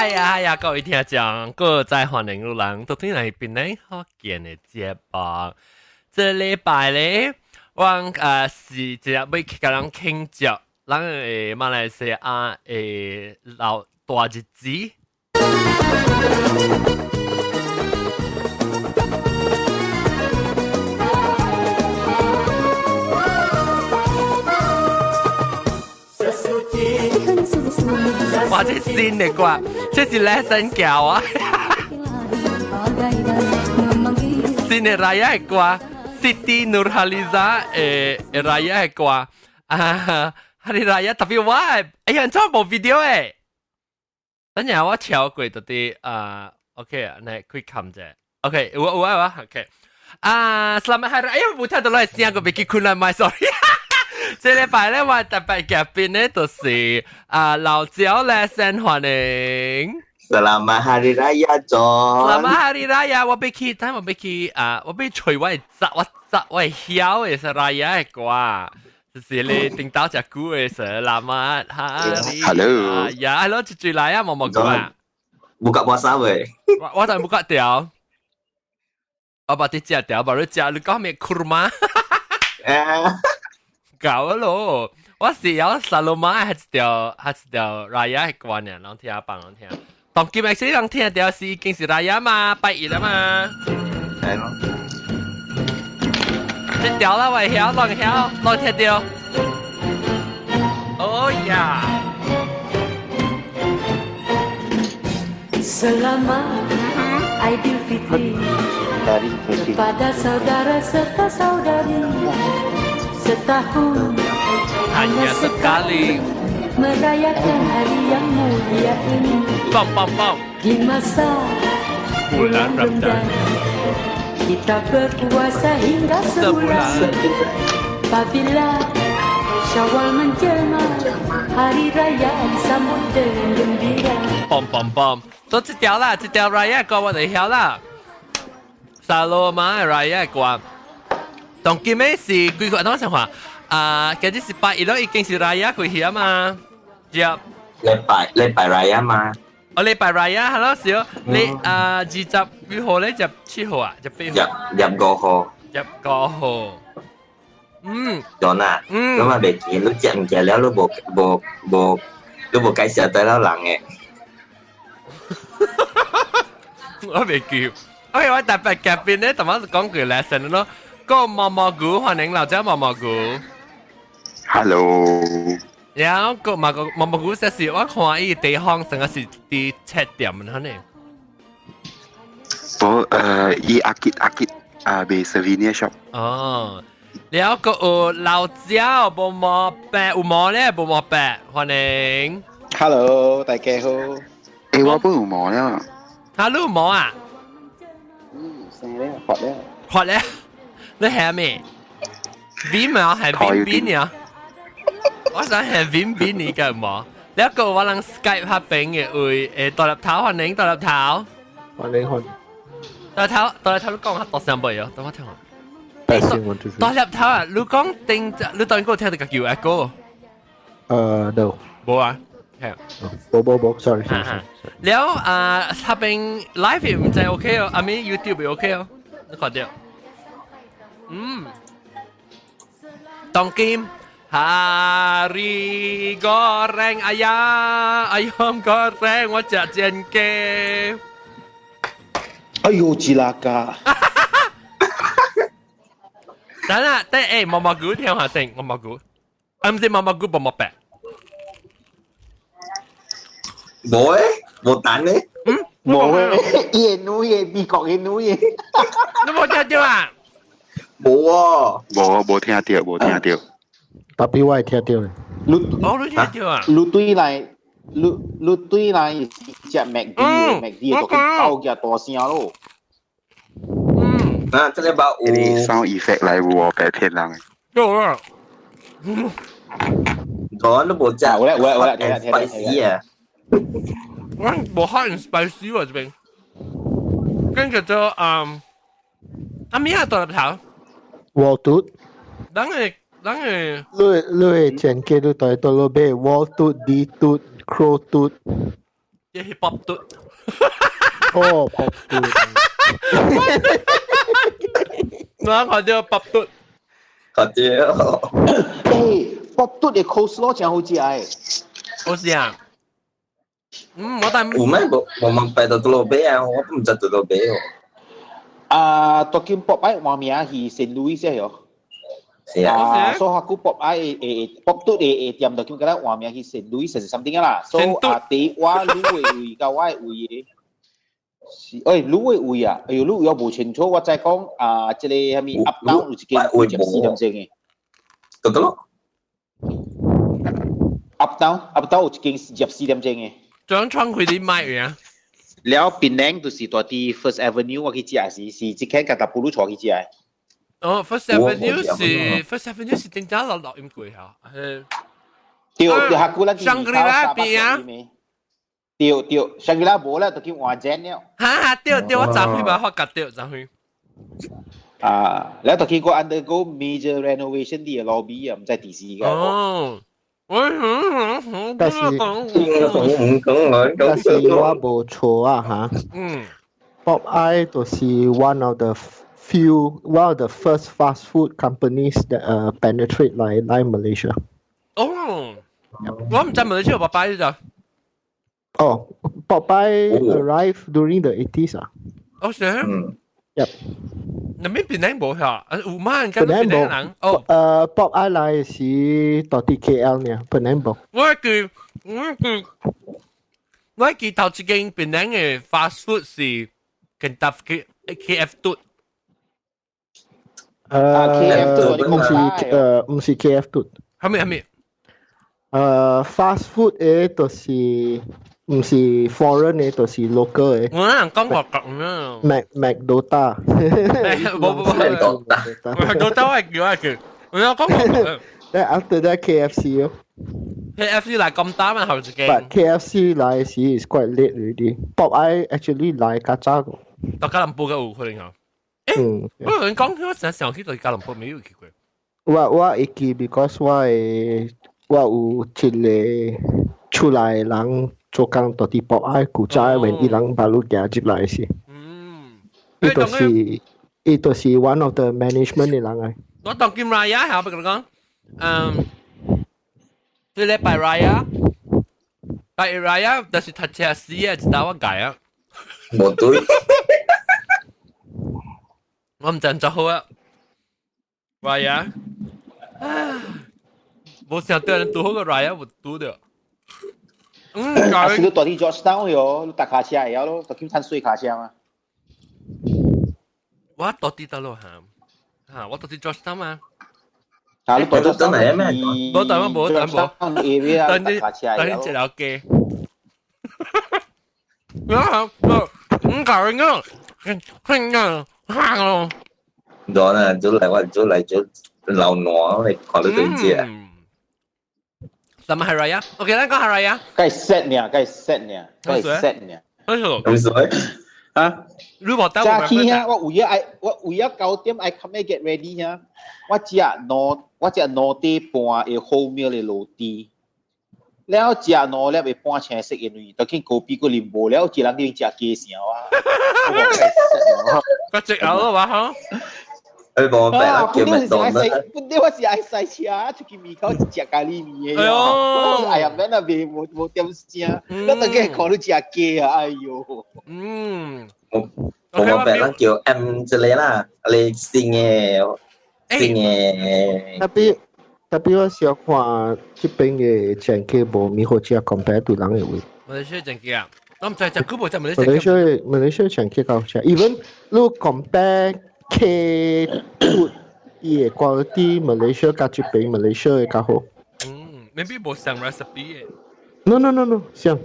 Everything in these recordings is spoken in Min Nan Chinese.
哎呀哎呀，各位聽眾，閣再歡迎汝人倒轉來檳榔福建的節目。這禮拜咧，我是一個欲去共人慶祝，咱的馬來西亞的老大日子。哇！這新的歌，這是 lesson 教啊！新的 Raya 的歌，Siti Nurhaliza 的 Raya 的歌啊，Hari Raya 特別我，哎呀，怎無 video 的？等陣我超過到底啊，OK 啊，來開冚者，OK，有啊有啊有啊，OK。啊，Selamat Hari Raya，無聽到來聲，閣袂記困來麥，sorry。這禮拜咧，我特別嘉賓咧，就是啊老趙咧，先歡迎。 Selamat Hari Raya, John。 Selamat Hari Raya，我欲去，等我欲去啊，我欲揣我的雜，我雜我會曉的是 Raya 的歌，就是你頂到隻久的 Selamat Hari Hello。呀，Hello，一追來啊，毛毛菇啊。 Buka puasa 未？我就 buka 掉，我把啲食掉，把你食，你講咩 kurma？搞咯！我是有 Saloma 係一條 Raya 的歌呢，攏聽放攏聽。當今日是人聽到是已經是 Raya 嘛，拜一啦嘛。係咯。這條啦，我會曉，攏曉，攏聽到。哦呀！ Selamat Aidilfitri kepada saudara serta saudari. Setahun hanya sekali merayakan hari yang mulia ini. 棒棒棒！ Di masa bulan Ramadan kita berpuasa hingga sebulan. Apabila Syawal menjelma, hari raya disambut dengan gembira. 棒棒棒！都這條啦，這條 Raya 歌我就曉啦。Saloma Raya 歌。當今的是幾個？等我想看啊，今日是拜一咯，已經是 Raya 開始啊嘛。入禮拜 Raya 嘛？哦，禮拜 Raya 係咯，是哦。你啊，20幾號咧？27號啊？28號？25號。25號。嗯。 John 啊，咁啊未見，你食唔食了？你無無無，你無介紹得了人嘅。我未記。OK，我特別嘉賓咧，同我講句 lesson 咯。個毛毛菇，歡迎老趙毛毛菇。 Hello。然後個毛毛毛菇，這是我看伊地方，成個是佇七點可能。我伊阿吉阿吉啊，賣 souvenir shop。哦，然後個有老趙無毛白有毛咧，無毛白，歡迎。 Hello，大家好。欸，我本有毛了。哈，你有毛啊？嗯，生了，發了。發了。你係咩？V 毛係 V 邊呢？我想係 V 邊呢個毛。你一個我能 Skype 拍餅嘅會大粒頭歡迎大粒頭。歡迎歡迎。大粒頭大粒頭，你講下大聲未啊？等我聽下。大聲 one two three。大粒頭啊！你講定，你當過聽到個叫一個？No。冇啊。係。冇冇冇，sorry sorry。了啊，拍餅 live 唔知 OK 哦，阿咪 YouTube OK 哦，你看到？嗯，當今 Hari goreng ayam, ayam goreng 我食煎雞。哎呦，cilaka！等下，等毛毛菇聽下先，毛毛菇，啊唔是毛毛菇，毛毛白。無誒，無蛋咧。嗯，無誒，伊的女的，美國的女的。你無聽到啊？無啊，無無聽到，無聽到。特別我會聽到咧。你哦，你聽到啊？你對來，你對來是食麥迪的，麥迪的就爆起大聲咯。嗯，啊，這個包有 sound effect 來有白騙人。有啊。我都無食。有咧有咧有咧，聽聽 spicy 啊。我無 hot and spicy 喎，這邊。跟住就嗯，阿咩啊，大粒頭。黃肚。等下，等下。你你前幾日在倒落買黃肚、D 肚、crow 肚。這係 pop 嘟。哦，pop 嘟。我看到 pop 嘟。看到。誒，pop 嘟的 coleslaw 真好食誒。好食啊！嗯，我但有咩無無問白到倒買啊？我都唔知倒落買哦。啊，當今 Popeyes 換名是聖路易斯喲。是啊。啊，所以下久 Popeyes 會 pop 嘟的店就叫佢換名去聖路易斯是 something 啦。所以啊，第我你的位佮我的位的，是，欸，你的位啊，哎喲，你位我無清楚，我知講啊，這个啥物 Uptown 有一間24點鐘的。得得咯。 Uptown 有一間24點鐘的。張窗佢啲賣啊？了檳城就是蹛佇 First Avenue，我去食時是這間甲達布魯帶去食的。哦，First Avenue 是 First Avenue 是頂早落落音櫃嚇。對對，下久咱香格里拉邊啊？對對，香格里拉無啦，都去換錢了。哈哈，對對，我昨昏嘛發覺對，昨昏。啊，了就去過 undergo major renovation 啲 lobby 啊，毋知第時個。哦。但是但是我無錯啊嚇。Popeye 就是 one of the first fast food companies that penetrate 來 Malaysia。哦，我毋知馬來西亞 Popeye 咋。哦，Popeye arrived during the 80s 啊。哦，是。Yep。那邊檳城無嚇，有嗎？應該檳城人。哦。Popeye 來是蹛佇 KL 呢，檳城無。我記頭一間檳城的 fast food 是 Kentucky KF 嘟。毋是 KF 嘟。係咪係咪？fast food 的就是毋是 foreign 的，就是 local 的。我人講過講啊。 Mac McDota。無無無。McDota 我係叫我叫，我有講過。 Then after that KFC 咯。 KFC 來咁打嘛後一間。 But KFC 來時 is quite late already. Popeye actually 來較早個。到吉隆坡嘅有可能啊。欸，我有人講，我成日想去到吉隆坡沒有去過。我會記，because 我有一个厝內人做工蹛佇 Popeye 古早 when 伊人 baru 行入來時。伊就是 one of the management 的人來。我當今 Raya 係我同你講，嗯，這禮拜 Raya，拜 Raya 就是讀車死啊，一道我改啊。無對。我毋知怎好啊。Raya，無想到人拄好個 Raya 有拄著。嗯，啊是你蹛佇 Georgetown 喲，你搭卡車會曉咯，蹛去趁水卡車嘛。我蹛佇佗落嚇？嚇，我蹛佇 Georgetown 嘛。啊，你蹛真係咩？無等我無等無。 area 等你等你一條街。啊，唔搞人啊，係啊，嚇咯。咗啦，早嚟我早嚟早流汗，你看到對知啊？什麼係 Raya？OK，咱講係 Raya。該 set 呢，該 set 呢，該 set 呢。咁水啊？你無等早起啊，我為咗愛，我為咗9點愛 come get ready 啊。我食2塊半的 wholemeal 的螺鈿，了食兩粒會半青色，因為當去高比過啉無了，一人去食雞潲啊。個食牛咯嘛嗬。佢無白啦，叫麥當勞。本來我是愛駛車，出去門口食咖喱麵的。哎喲，哎呀，免啊，袂無無點聲，我當去看你食雞啊，哎喲。我無白啦，叫 M 之類啦，你新的新的。 Tapi 我小看這邊的前期無咪好食，compare to 人的位。馬來西亞前期啊，我毋知食久無食馬來西馬來亞。西亞馬來西亞前期較好食，even 你 compare K food 伊的 quality Malaysia 佮這邊 Malaysia 的較好。嗯，maybe 無相 recipe 的。 No, 相。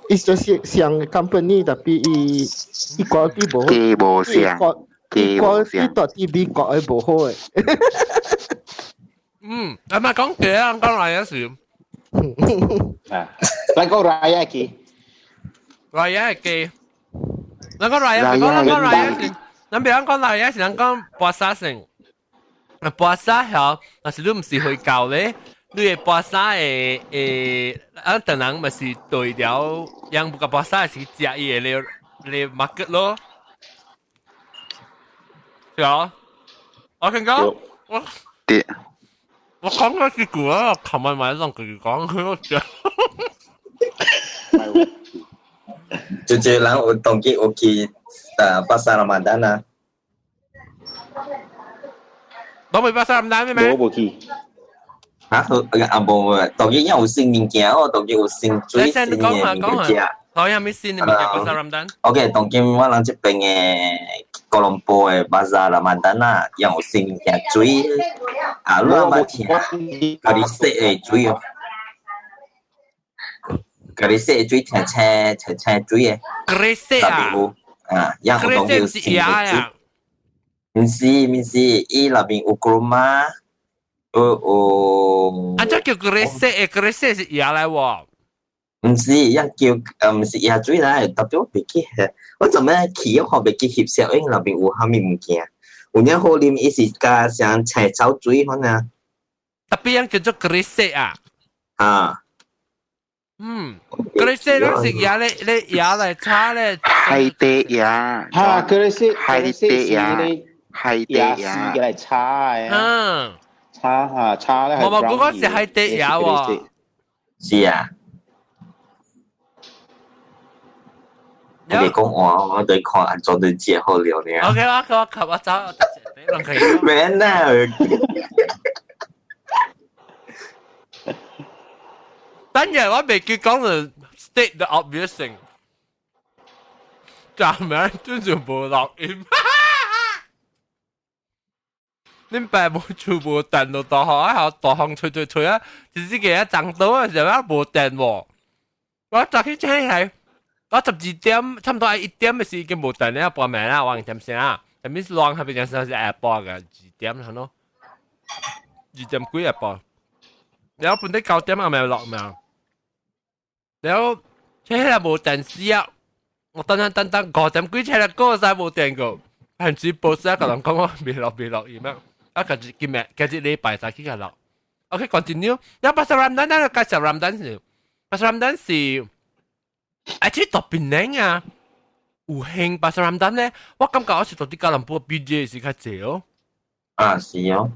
伊就是相 company，tapi 伊伊 quality 無好。雞無相，雞無相。 quality 蹛佇美國的無好的。嗯，阿媽講嘅啊，講 Raya 時。啊，咱講 Raya 嘅。 Raya 嘅，咱講 Raya，咱講 Raya 是，咱別講 Raya 是咱講 puasa 先。啊，puasa 曉，若是你毋是回教咧，你的巴剎的誒，啊，等人咪是對了，人不個巴剎是食伊的咧咧 market 咯。是啊，我聽講，我對，我講咗幾句啊，琴日咪同佢講，佢我講。就這人有當今有去啊巴剎 Ramadan 啊。攞去巴剎 Ramadan 咩？我無去。啊，啊無，當今有新物件哦，當今有新水新的物件。好，有咩新的物件巴剎 Ramadan？ OK，當今我人這邊的哥倫坡的巴剎 Ramadan 啊，有新物件水，啊，你捌聽？佮你洗的水哦。佮你洗的水，青青青青水的。 Kerisik 啊！啊，有當有新的水。毋是毋是，伊內面有 kurma，有有。啊，這叫 kerisik 的，kerisik 是椰來喎。毋是，一叫毋是椰水來，特別我袂記，我怎麼去我袂記翕相，因內面有啥物物件？有影好啉，伊是加上青草水款啊。特別樣叫做 kerisik 啊。啊。嗯，kerisik 咱是椰咧咧椰來炒咧。海底椰。哈，kerisik 海底椰。海底椰絲嘅來炒的。嗯。炒下炒咧係。我冇嗰個是海底椰喎。是啊。我哋講話，我哋看按怎對食好料呢。 OK，我我我我走，我食你免啦。等陣我未記講就 state the obvious thing，站名真就無錄音。恁爸無厝無電就大雨啊，大風吹吹吹啊，一時個啊撞到啊，時候無電喎。我早起起來，我12點差唔多1點的時已經無電了，半暝啦，我點聲啊？但係亂係變成是下晡嘅2點係咯，2點幾下晡。然後本地9點係咪落嘛？然後起來無電死啊！我等等等等5點幾起來，個晒無電個，還是報紙個人講我未落未落雨咩？啊，今日今日今日禮拜才去個落。OK，continue。然後巴剎 Ramadan，咱介紹 Ramadan 是，巴剎 Ramadan 是，啊，這特別靚啊！有興巴剎 Ramadan 咧，我感覺我是到底吉隆坡 BJ 是較濟哦。啊，是哦。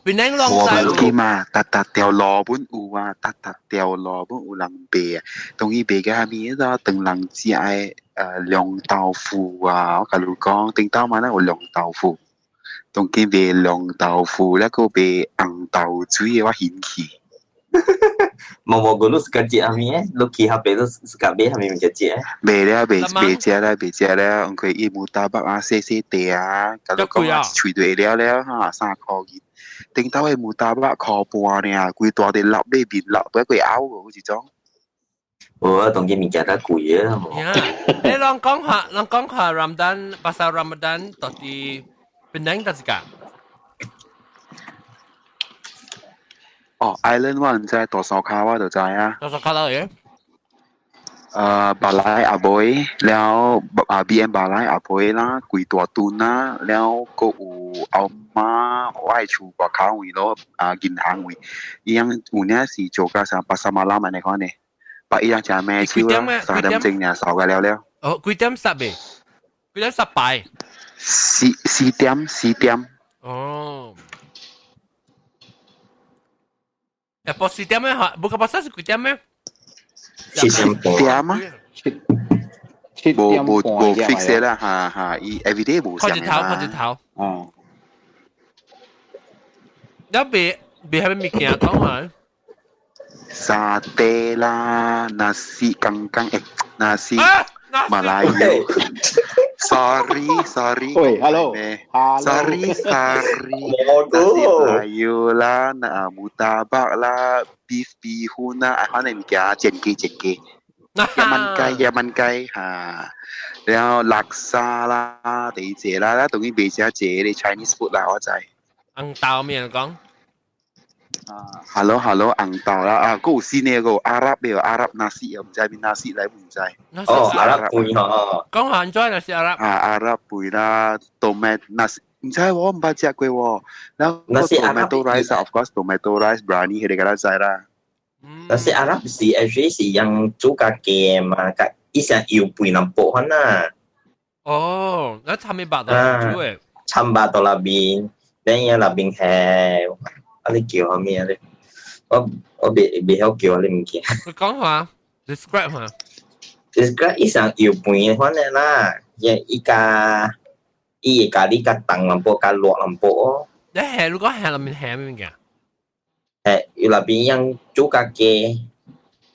檳城攏知我記嘛，逐逐條路本有啊，逐逐條路本有人賣啊。當伊賣個啥物咯？當人食的釀豆腐啊，我共你講，頂頭嘛，咱有釀豆腐。當今賣釀豆腐，咧閣賣紅豆水的，我興趣。無無個你自家食啥物的？你去遐邊你自家買啥物物件食？賣了賣賣食了賣食了，因為伊無大包啊，細細塊啊，共你講啊，喙對了了哈，3箍銀。頂頭的無大包箍半爾，規大隻落尾面落不過拗個，好似種。無，當今物件較貴啊。你攏講下，攏講下 Ramadan，巴剎 Ramadan 到底檳城得一個？哦，Island 我毋知，大沙跤我就知啊。大沙跤哪裡？巴拉阿妹，了啊 B M 巴拉阿妹啦，規大頓啦，了閣有阿媽，我的厝外口位咯，啊銀行位，伊樣有領是做甲啥巴剎馬拉按呢款呢，把伊樣食咩手啦，3點鐘爾掃個了了。哦，幾點殺的？幾點殺牌？四點4點。哦。下晡4點咩？嚇，無個巴剎是幾點咩？7點半。點啊？ 7點無無無 fix 啦，哈哈，伊 everyday 無看一頭，看一頭。哦。了賣賣啥物物件講下？沙爹啦，nasi 剛剛誒，nasi 馬來語。Sorry sorry。喂，hello。 Sorry sorry。nasi Melayu 啦，那 murtabak 啦，beef 米粉啦，啊，反正物件煎雞煎雞。一蚊雞一蚊雞嚇，然後叻沙啦，第二隻啦，啦，當然賣只隻啲 Chinese food 啦，我知。紅豆麵講。啊，hello hello，紅豆啦，啊，閣有新的個阿拉伯阿拉 nasi，毋知邊 nasi 來毋知。哦，阿拉貝吼。講下怎 nasi 阿拉？啊，阿拉貝啦，tomato nasi，毋知我毋捌食過喎。然後 tomato rice，of course tomato rice biryani 佢哋敢知啦。 Nasi Arab 是 actually 是用煮較雞嘛，較伊成油肥淡薄款啊。哦，那參咩肉到煮誒？參肉到那邊，等下那邊係啊，你叫啥物啊？你我未曉叫你物件。你講下，describe 下。 describe 伊成油肥款的啦，伊伊加伊會咖喱較重淡薄，較熱淡薄哦。你係如果係裡面係咩物件？誒，伊那邊用煮較雞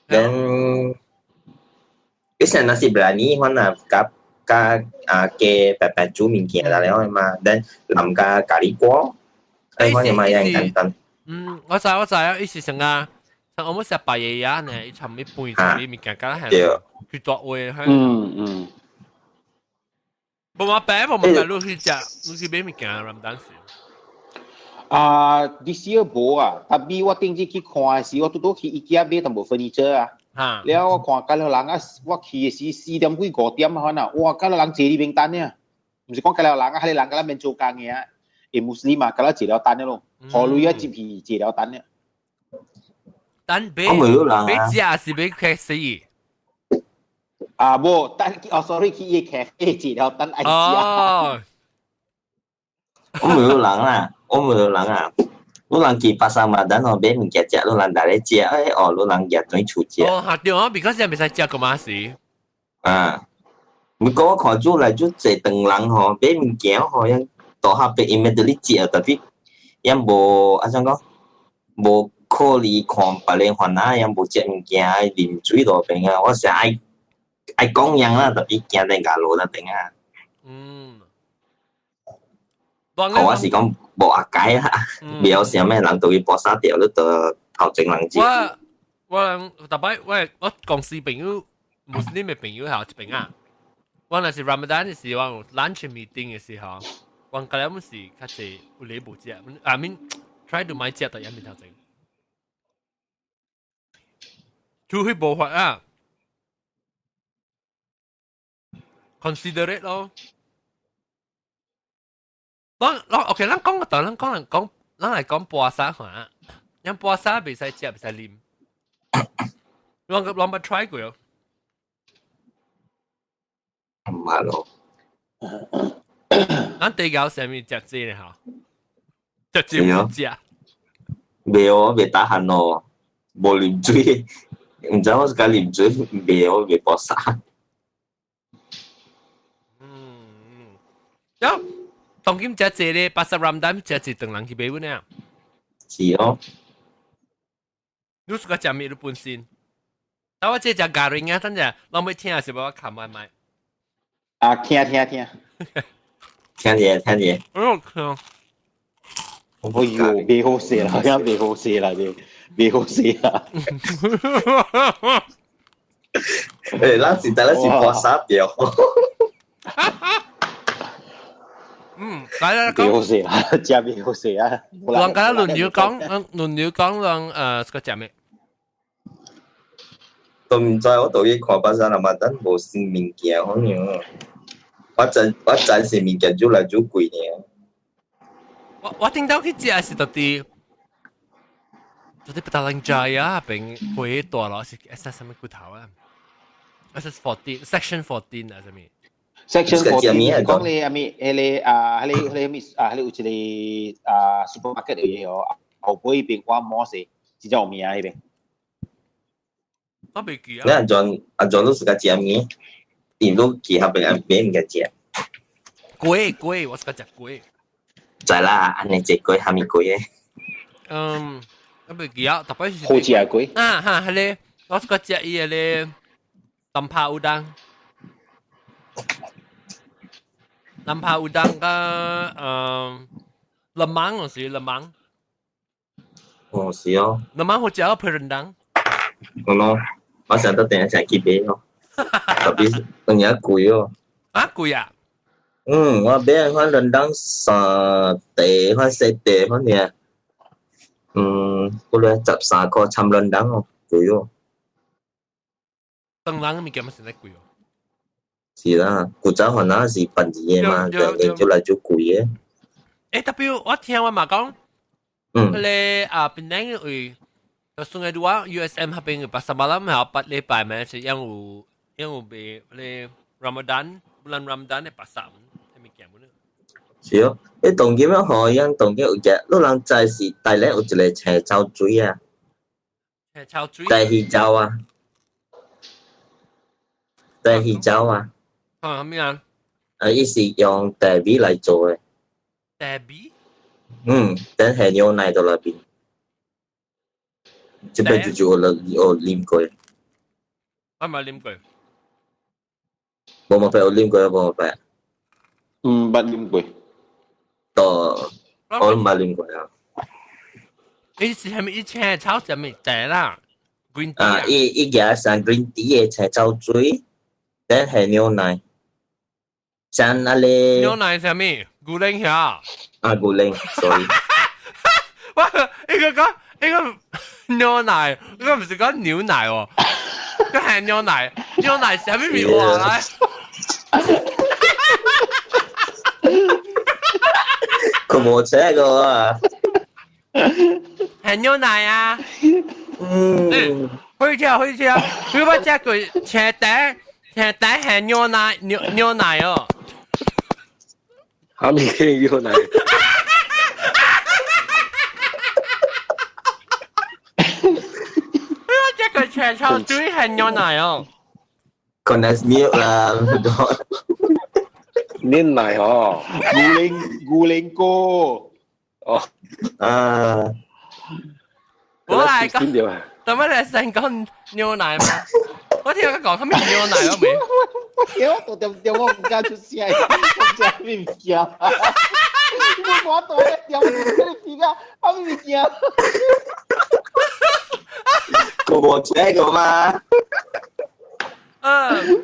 ，then 伊成 nasi biryani 款啊，加加啊雞白白煮物件啦了嘛，then 淋加咖喱鍋，哎，款嘛樣簡單。嗯，我知我知啊，伊是啥啊？像我們食白嘢啊，呢，伊尋咪飯尋咪物件，敢係佢大位。嗯嗯。無嘛白，無嘛白，你去食，你去買物件，Ramadan 時。啊，this year 無啊，tapi 我頂次去看的時，我拄拄去 IKEA 買淡薄 furniture 啊。了我看甲了人啊，我去的時4點幾5點啊，啊，哇，甲了人坐佇邊等呢，毋是講甲了人啊，彼個人甲咱免做工的啊，會穆斯林嘛，甲咱坐了等的咯，予鐳啊入去坐了等的。等買買食是買開始？啊，無等哦，sorry，去伊咖啡坐了等愛食。哦。我沒有人啊，我沒有人啊。你人去 pasar Ramadan 哦，買物件食，你人逐咧食，哎哦，你人舉轉厝食。哦，對啊，because 袂使食個嘛是。啊，毋過我看愈來愈濟唐人吼，買物件吼，樣大下邊因欲佇咧食，tapi 也無按怎講，無考慮看別人煩惱，也無食物件愛啉水路邊啊，我成愛愛講樣啦，tapi 驚恁共落那邊啊。我是講無阿解啦，未有啥物人都去搏沙掉，你都頭前人食。我我逐擺我我公司朋友，穆斯林的朋友係一邊啊。我若是 Ramadan 的時候，我有 lunch meeting 的時候，我甲了是較濟有禮無食，I mean try to 莫食到也面頭前。除非無法啊，considerate 咯。咱咱 OK，咱講個咱講人講，咱來講 puasa 嚇，因 puasa 袂使食，袂使啉。攏攏捌 try 過哦。毋捌咯。咱地搞啥物食這個吼？食這唔食？袂哦，袂 tahan 咯，無啉水，毋知我是共啉水，袂哦，袂 puasa。嗯，了，當今食這咧，pasar Ramadan 食這唐人去買阮啊？是哦。你是個食物你本身？但我這食咖喱啊，等陣攏欲聽是無我看賣賣。啊，聽聽聽。聽者聽者。哎呦，聽。哎呦，袂好勢啦，好像袂好勢啦，這袂好勢啦。欸，咱是咱是 puasa 掉。嗯，來來講。袂好勢啦，食袂好勢啊。人家輪流講，輪流講人個食咩？都毋知，我倒去看 pasar Ramadan 無新物件好像。我真我真是物件愈來愈貴呢。我我聽到去食是到底，到底 Petaling Jaya 邊回大咯，是 S 什麼骨頭啊？SS 14 Section 14 啊，啥物？Section 14講你阿咪，彼個啊，彼個彼個咪啊，彼個有一個啊 supermarket 的嘢哦，後背邊我摸勢，真正有名彼邊。我袂記啊。你按怎按怎都是個食物，伊都其他邊買物件食。粿粿，我是個食粿。知啦，按呢這粿蝦米粿的？嗯，我袂記啊，特別是好食粿。啊哈，彼個我是個食伊個咧，lempah udang。lempah udang 佮嗯，lemang 我是 lemang。哦，是哦。 lemang 好食配 rendang。我咯，我想到等下想去買哦，特別有影貴哦。啊，貴啊！嗯，我買款 rendang 三塊，款四塊，款爾，嗯，嗰個13塊摻 rendang 哦，貴哦。唐人物件嘛是咧貴哦。是啦，古早番仔是便宜的嘛，就越來越貴的。欸，特別我聽我嘛講，彼個啊，檳城位，就算係我 USM 嗰邊嘅 pasar malam 係8禮拜咩？是因有被彼 Ramadan bulan Ramadan 嘅 pasar，係物件本。是哦，你當今樣可樣當今有隻，你人知是大咧有一個青草水啊，青草水，大魚粥啊，大魚粥啊，啊咩啊？啊，伊是用大米來做的。大米？嗯，等係牛奶到那邊，這邊就有啉過。我冇啉過。無冇有啉過，無冇。毋捌啉過。哦，我毋捌啉過啊。伊是係咪伊青草啥物茶啦？Green tea 啊，伊舉上 green tea 的青草水，等係牛奶。像那個牛奶啥物？牛奶遐？啊，牛奶，sorry。哇！伊個講伊個牛奶，伊個毋是講牛奶哦，佢係牛奶，牛奶啥物味話來？佢冇車個啊！係牛奶啊！嗯，去車去車，佢把隻佢車底車底係牛奶牛奶哦。哈咪牛奶？這個青草水係牛奶哦。 Condensed milk 啦，牛奶哦，牛奶哥哦啊，我來講，做乜你成講牛奶嘛？我聽佢講佢咩牛奶咯未？我我點點我唔敢出聲，我食咩物件？我大咧點你皮啊，啊咩物件？個冇車個嘛？嗯。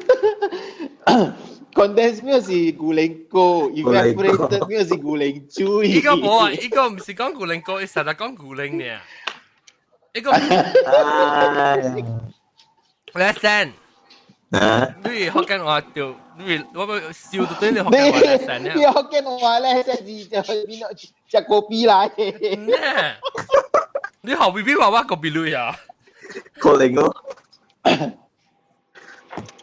Condensed milk 是牛奶膏，evaporated milk 是牛奶水。依個冇啊，依個唔是講牛奶膏，伊實在講牛奶呢。依個。Lesson。啊！你福建話就你我要笑到對你福建話 lesson 你福建話咧，即係就變到食個比來。你後邊邊話我個比女啊？可能哦。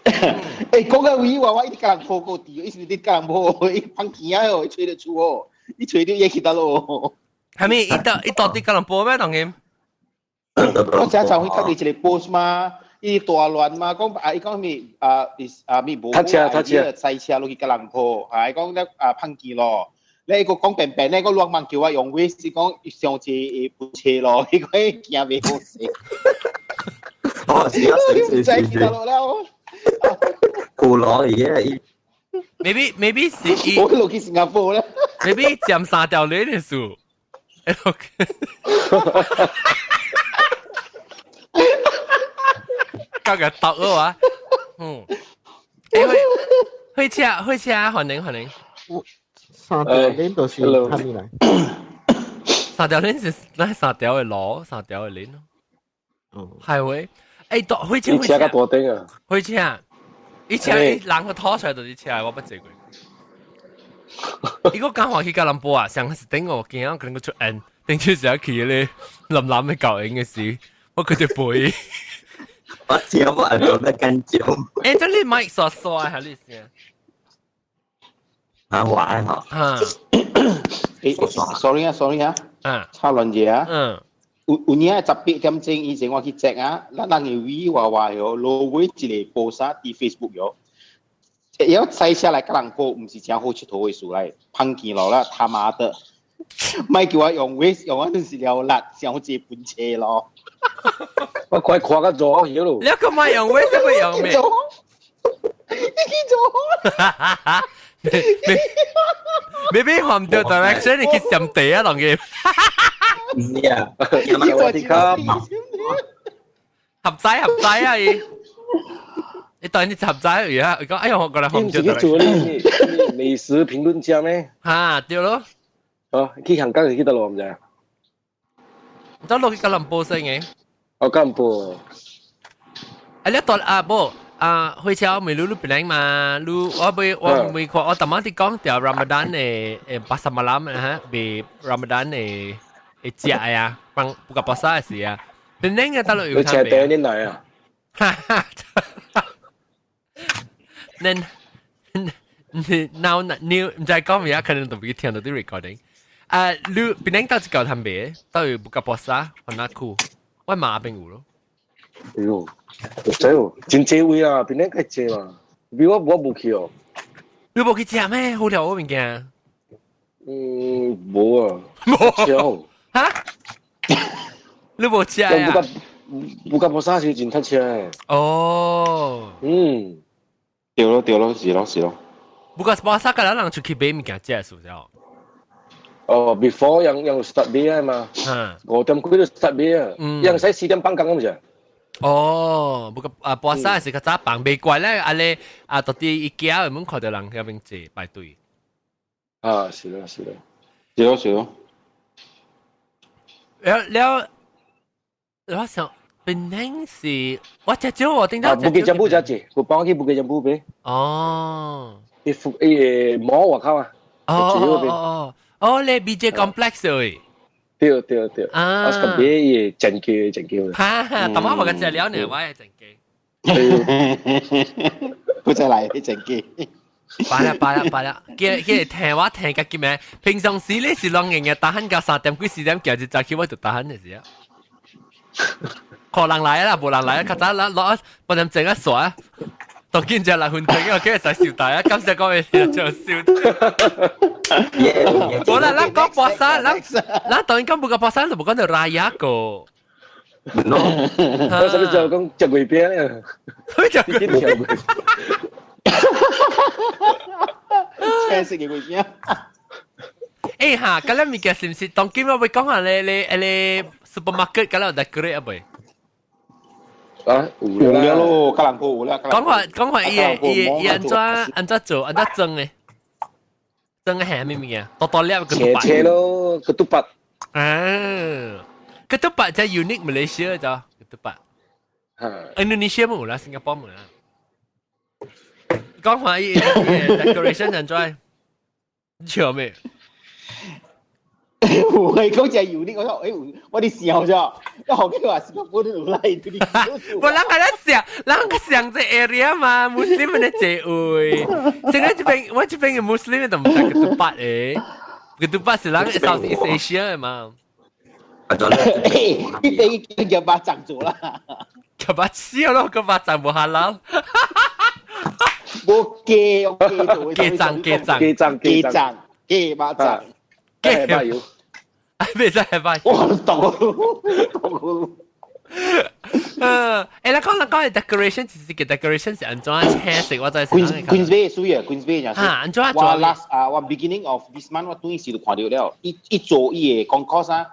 欸，講到位話，我一直甲人抱過地，伊是伫甲人抱，伊放錢啊哦，伊揣得出哦，伊揣到伊去倒咯。係咪？伊到底甲人抱咩？當然。我前陣去睇伊一個 post 嘛，伊大亂嘛，講啊，伊講咩啊，啊咩無，他車他車，賽車落去甲人抱，啊，伊講咧啊放錢咯。你個講平平咧，個亂問叫我用位是講上次部車咯，伊講伊驚袂好勢。哦，是啊，是是是。去倒落了。古老嘢，maybe 是伊我落去新加坡咧，maybe 佔三條鏈的數，搞個毒啊！嗯，欸，會車會車，歡迎歡迎。三條鏈都是蝦米來？三條鏈是那三條的路，三條的鏈咯。哦，係會。欸，大火車，車較大頂啊！火車，伊車伊人個拖出來就是車，我捌坐過。伊個講話去吉隆坡啊，上是頂我驚，可能個出現，頂出時去咧，藍藍的狗影嘅時，我佢就背。我知我係做得緊張。欸，這你麥刷刷係你先。啊，玩嗬。啊。欸，sorry 啊，sorry 啊。啊。插亂嘢啊。嗯。有影18點鐘以前我去 check 啊，咱人嘅位話話喲，落尾一個菩薩佇 Facebook 喲，會塞車來吉隆坡，毋是誠好𨑨迌的事來，芳見落啦，他媽的，莫叫我用位用啊，真是了力，上這本車咯。我快看較早去咯。你個莫用位，這個用咩？你去做。未必換唔到 direction，你去上地啊，當佢。唔知啊，合仔合仔啊！伊，你當你合仔而家，講哎呀，我過來換唔到你做呢美食評論家咩？嚇對咯。哦，去香港是去倒落唔知？走落去吉隆坡先嘅。哦，吉隆坡。啊，你到啊，無，啊，火車咪你檳城嘛，你我未我未看，我頭先啲講條 Ramadan 的 pasar malam 哈，賣 Ramadan 的的食的啊，幫 buka puasa 的時啊，檳城的倒落有你車通賣。頂你來啊？哈哈，恁你 now new 毋知講咩啊？可能都袂聽到啲 recording。啊，你檳城倒一舊通賣，倒有 buka puasa，番仔區，我媽邊有咯。哎喲，有知哦，真濟位啊，檳城較濟嘛。比我無去哦。你無去食咩？好料我物件。嗯，無啊。無。哈？你無食啊？ buka puasa 是真塞車的。哦。嗯。對咯對咯，是咯是咯。 Buka puasa 個人出去買物件食是不是？哦，before 樣樣 start 買啊嘛。5點幾就 start 買啊。樣使4點放工咁啫。哦，不過啊，puasa 是較早放，袂怪咧，啊咧啊，到底 IKEA 有冇看到人遐邊坐排隊？啊，是咯是咯，是咯是咯。了了，我想檳城是，我食少我頂啊，Bukit Jambul 食濟，有幫我去 Bukit Jambul 買。哦。伊附伊個摩外口啊。哦哦哦哦，你 BJ Complex 誒。對對對。啊。我是買伊個整機整機。哈哈，頭先我個食了呢，我係整機。佢再嚟啲整機。罷啦罷啦罷啦，佢佢聽我聽個叫咩？平常時你是兩日日打鼾到3點幾4點，今日早起我就打鼾的時啊。可人來啦，無人來啊，較早啦落8點鐘啊煞，當今才6分鐘，我今日使笑大啊！感謝各位就笑。無啦，咱講 puasa，咱咱當然講 buka puasa 就無講到 raya 個。我上次就講食月餅咧，食月餅。青色嘅月餅。欸哈，咁咱物件是毋是當今我會講下咧咧咧 supermarket 咁有 decorate 啊未？啊，有了咯，吉蘭坡有啦。講話講話，伊個伊個伊按怎按怎做，按怎裝的？裝的係咩物件？多多粒 ketupat。切咯，ketupat。啊，ketupat 就 unique Malaysia 就 ketupat。Indonesia 冇啦，新加坡冇啦。講話伊 decoration 按怎？笑咩？我係講就係 unique，我說誒，我哋笑咗，一學佢話新加坡都有嚟，我人個咧想，人個想這 area 嘛，穆斯林的這位，現在這邊我這邊嘅穆斯林都唔知 ketupat 誒，ketupat 是人 Southeast Asia 的嘛。呢邊叫巴掌做啦，叫巴笑咯，個巴掌無 halal。冇雞，我雞做，雞掌雞掌雞掌雞掌雞巴掌。雞巴油，別再巴油。我懂。嗯，欸，咱講咱講 decoration 其實個 decoration 是按怎青色，我知是。 Queensway 水啊，Queensway 嚇，按怎做？我 last 啊，我 beginning of this month 我轉時就看到了，伊伊做伊個 concourse 啊，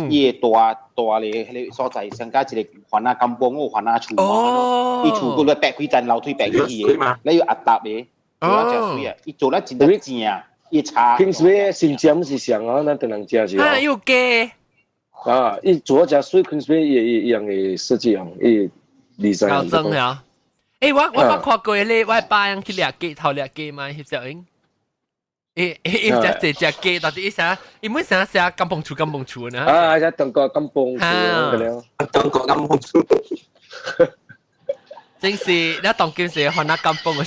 伊個大大咧彼個所在，上加一個番仔 kampung 有番仔厝嘛，伊厝嗰個爬幾層樓梯爬起去的，你有壓搭的，做了誠媠啊，伊做了真正正，伊查。 Queensway 新尖是上啊，咱等人食是。啊，有雞。啊！伊做咗誠媠，Queensway 伊伊樣嘅設計啊，伊 design。夠真啊！欸，我捌看過咧，我爸樣去掠雞，頭掠雞嘛，翕相影。伊伊伊只隻隻雞，到底伊啥？伊每啥寫 kampung 厝 kampung 厝呢？啊，只中國 kampung 厝咁樣。中國 kampung 厝。真是，你當今是番仔 kampung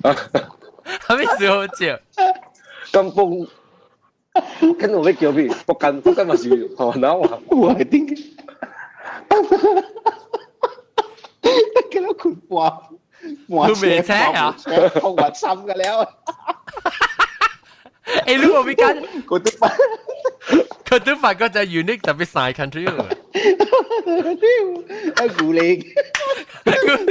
啊？係咪時好笑？ Kampung。跟我要叫咩？福建福建嘛是河南話。我係頂。佢都困半，佢未車啊？空滑心嘅了。欸，你無比間，佢都發，佢都發覺就 unique 特別細 country 喎。哎，古力，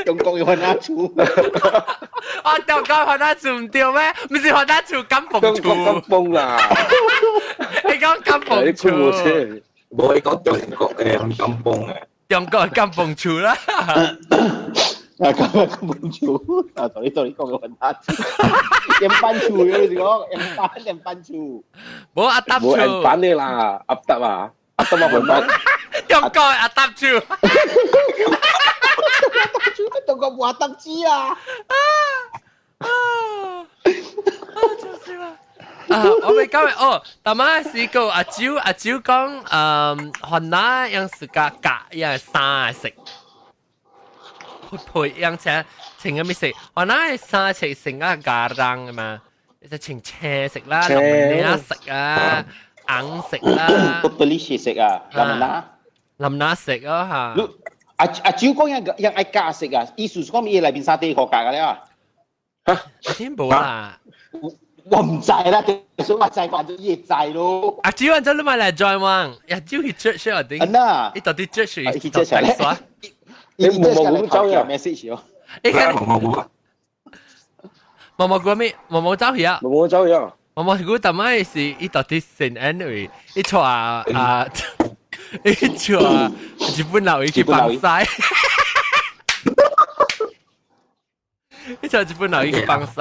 中國有番仔厝。我中國番仔厝毋對咩？毋是番仔厝，kampung 厝。 Kampung 啦。你講 kampung 厝。無你講中國嘅 kampung 嘅。中國 kampung 厝啦。啊，咁啊，kampung 厝，啊，同你同你講嘅番仔厝，鹽班厝，你是講鹽班鹽班厝。無阿搭厝。無鹽班的啦，阿搭啊，阿搭嘛番仔。中國阿搭厝。中國我當知啊！啊！就是啦。啊！我咪今日哦，大媽是個阿蕉阿蕉講，雲南樣是個夾樣衫食，配配樣請請個咩食？雲南衫食成個 garang 嘛，就穿青色啦，林拿色啊，紅色啦， purplish 色啊，林拿林拿色啊嚇。阿阿蕉講樣樣愛加色啊，意思是講伊內邊衫底褲加個了。嚇，聽無啦。我唔知啦，所以我知反正伊會知咯。阿蕉，按你買來 join 喎，阿蕉去 church 啊頂。啊，伊到底 church 去 church 咧。你毛毛菇走呀？message 哦。你看毛毛菇。毛毛菇咩？毛毛走去啊？毛毛走去啊？毛毛菇特媽是伊到底成 anyway，伊帶啊，伊帶日本佬去放屎。伊帶日本佬去放屎。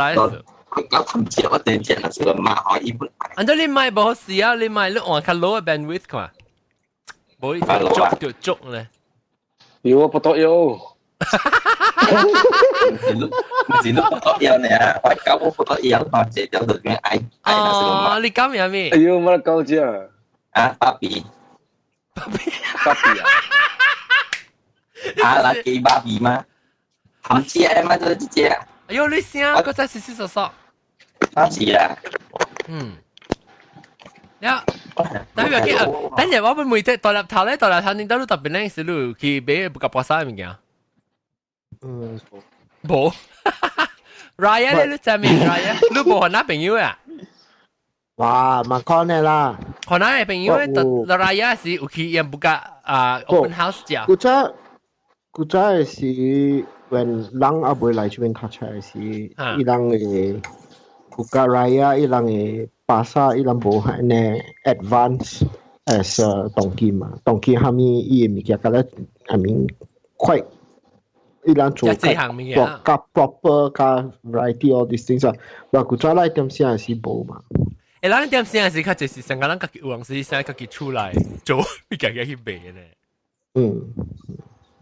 我頭先我頂只是個馬可伊本。按照你買無好事啊！你買你換較 low bandwidth 看，無你就捉就捉咧。有啊，不得有。唔是你不得有呢？我搞我不得有，我這條就變愛愛那是個馬。哦，你講咩咩？哎呦，乜搞啫？啊，芭比。芭比。芭比啊！啊，那給芭比嗎？唔知啊，嘛就這隻。哎呦，你聲個再試試索索。啊是啊。嗯。呀，但係佢，等陣我會每隻大粒頭咧，大粒頭你到特別靚時，你去買 buka puasa 物件。嗯。無。Raya 咧，你知未？Raya，你無雲南朋友啊？哇，嘛講呢啦。雲南嘅朋友咧，Raya 是有去用 buka 啊 open house 食。古早古早嘅時，when 人還未來這邊讀冊時，伊人嘅 buka Raya，伊人嘅巴剎，伊人無按呢 advance as 當今嘛，當今蝦米伊嘅物件，甲咧，I mean quite 伊人做較較 proper 較 variety all these things 啊，但古早來點先是無嘛。欸，咱點先是較濟是上個人家己有陣時先家己出來做，物件去賣呢。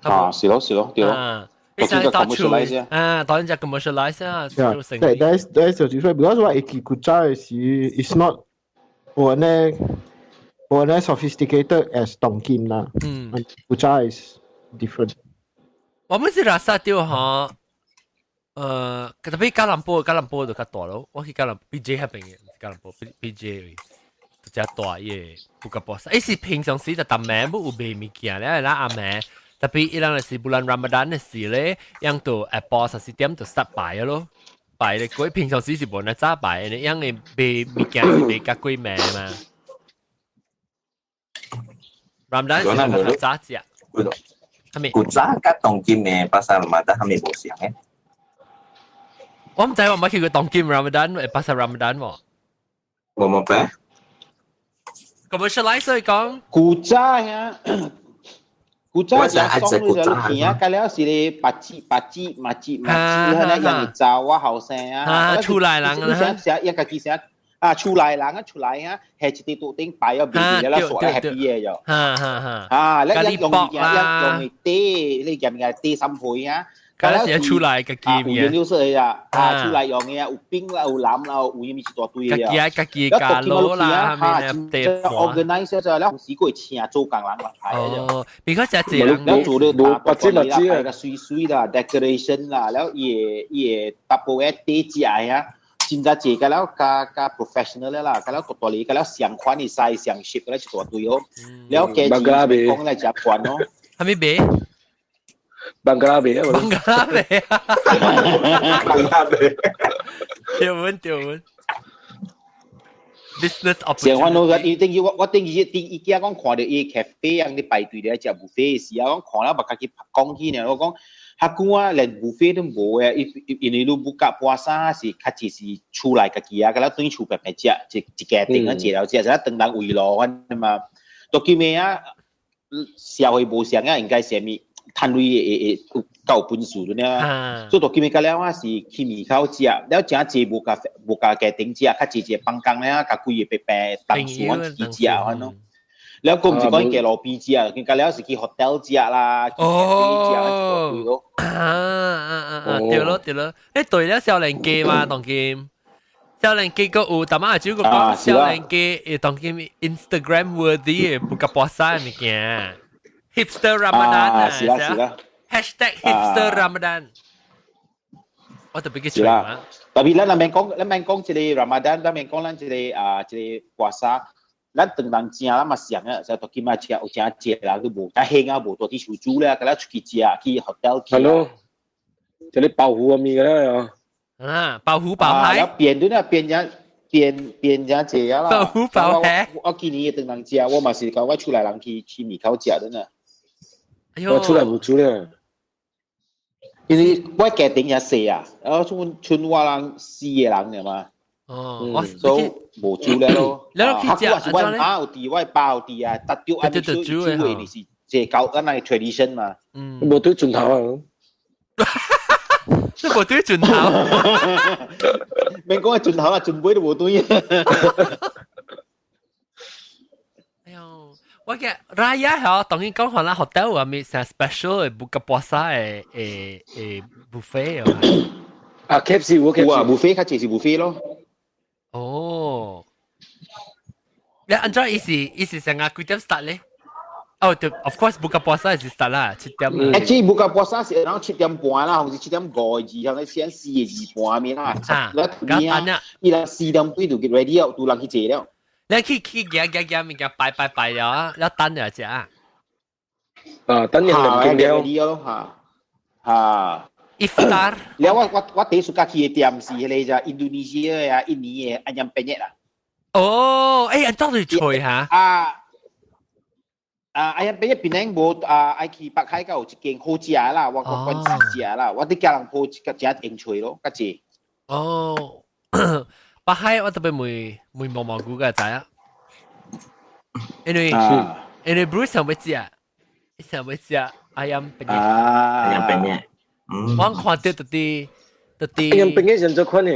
啊，是咯是咯，對咯。你想到厝啊，當然就 commercialize 啊，做生意。對，that's 就係 because 我會記古早嘅時，it's not 無呢無呢 sophisticated as 當今啦。古早 is different。我們是 rasa 掉哈，特別吉隆坡，吉隆坡就較大咯。我去吉隆 PJ 那邊嘅，吉隆坡 PJ 就只大伊個 buka puasa。伊是平常時就逐暝要有賣物件咧，咱暗暝。特別伊人是 bulan Ramadan 嘅時咧，樣到下晡10時點就 start 擺咯，擺咧鬼平常時是無呢早擺嘅，樣嘅賣物件是賣較幾暝嘛。Ramadan 是較早食。古早佮當今嘅 pasar Ramadan 係咪無相嘅？我唔知我冇去過當今 Ramadan pasar Ramadan 喎。無冇咩？commercialize 所以講。古早呀，古早就送你就片啊，隔了是咧白紙白紙馬紙馬紙，迄個樣查我後生啊，厝內人啊，你寫一家己寫啊，厝內人啊，厝內啊，係一啲桌頂擺咗面面啦，傻咧 happy 嘅就，哈哈哈，啊，你一用物件一用啲，你入面啲心配啊。嗰時出來嘅見嘅，有色啊，啊出來用嘅有冰啦，有藍啦，有啥物一大堆嘅啊。家己家己加落啦，咩咧？organize 咗，了時過請做工人來排哦，比較實濟人了做了大大啦，排個水水啦，decoration 啦，了伊伊大部分底食啊，真正濟個了較較 professional 啦，個了大大個了相款的 size 相 shape 個了一大堆哦，了價錢講來真懸哦。係咪買？邦格拉比啊！邦格拉比啊！邦格拉比，對穩對穩。Business 上番我伊頂我我頂伊頂伊囝講看到伊 cafe 樣咧排隊咧食 buffet 時啊，我看了嘛家己講起呢，我講較久啊，連 buffet 都無誒，因因為你 buka puasa 是較濟是厝內家己啊，佮咱轉厝白白食，一一家庭啊食了食，就當人圍爐安嘛。到今暝啊，社會無相啊，應該啥物？趁鐳會會有夠本事了，所以到今日到了啊是去門口食，了誠濟無共無共家庭食，較濟濟放工了，共幾個白白同事阮一起食安咯。了個唔是講去路邊食，佢隔了是去 hotel 食啦，去 cafe 食啦，咯。啊啊啊啊！對咯對咯，誒對了，少年家嘛，當今少年家個有，但係只個講少年家會當今 Instagram worthy 嘅 buka puasa 物件，hipster Ramadan 啊，是啦是啦，#hipster Ramadan，我特別去是啦，特別咱那邊講，咱邊講這個 Ramadan，咱邊講咱這個啊這個 puasa，咱當人食咱嘛想啊，就到今仔食有誠濟人都無，但興啊無蹛佇厝煮咧，佮咱出去食去 hotel 去。係咯，就你包糊面嘅啦。啊，包糊包海。變對啦，變咗變變咗濟啊啦。包糊包海。我今年當人食，我嘛是講我厝內人去去門口食的呢。哎喲，我出來無煮咧。因為我家庭也細啊，然後剩剩我人四個人爾嘛。哦，我所以無煮了咯。你去食啊？我媽有佇，我爸有佇啊，特著按呢煮煮的，就是這搞咱的 tradition 嘛。嗯。無對盡頭啊！這無對盡頭。免講盡頭啦，盡尾都無對。哎喲，我嘅 Raya 嗬，當然講可能 hotel 有咩啥 special 的 buka puasa 的的的 buffet 哦。啊，KFC 有啊，buffet 較濟是 buffet 咯。哦，你按怎伊是伊是成個幾點 start 咧？哦，對，of course buka puasa 是 start 啦，7點。 Actually buka puasa 是然後7點半啦，或是7點5個字，響個先4個字半面啦。啊，咁啊，伊人4點幾就 get ready 了，都人去坐了。你去去行行行物件拜拜拜了啊，了等了食啊。啊，等人兩點了。 ready 咯，嚇嚇。 Iftar。了我我我第一次去的店是彼個只印度尼西亞啊，印尼的 ayam penyet 啦。哦，欸，按怎就脆哈？啊啊，ayam penyet 檳城無啊，愛去北海道有一間好食啦，我我慣時食啦，我佇家人鋪一個誠用脆咯，較濟。哦，北海我特別問問毛毛菇個知啊，因為因為 Bruce 想欲食，想欲食 ayam penyet。啊，ayam penyet。我看到特啲特啲。 ayam penyet 上做款的。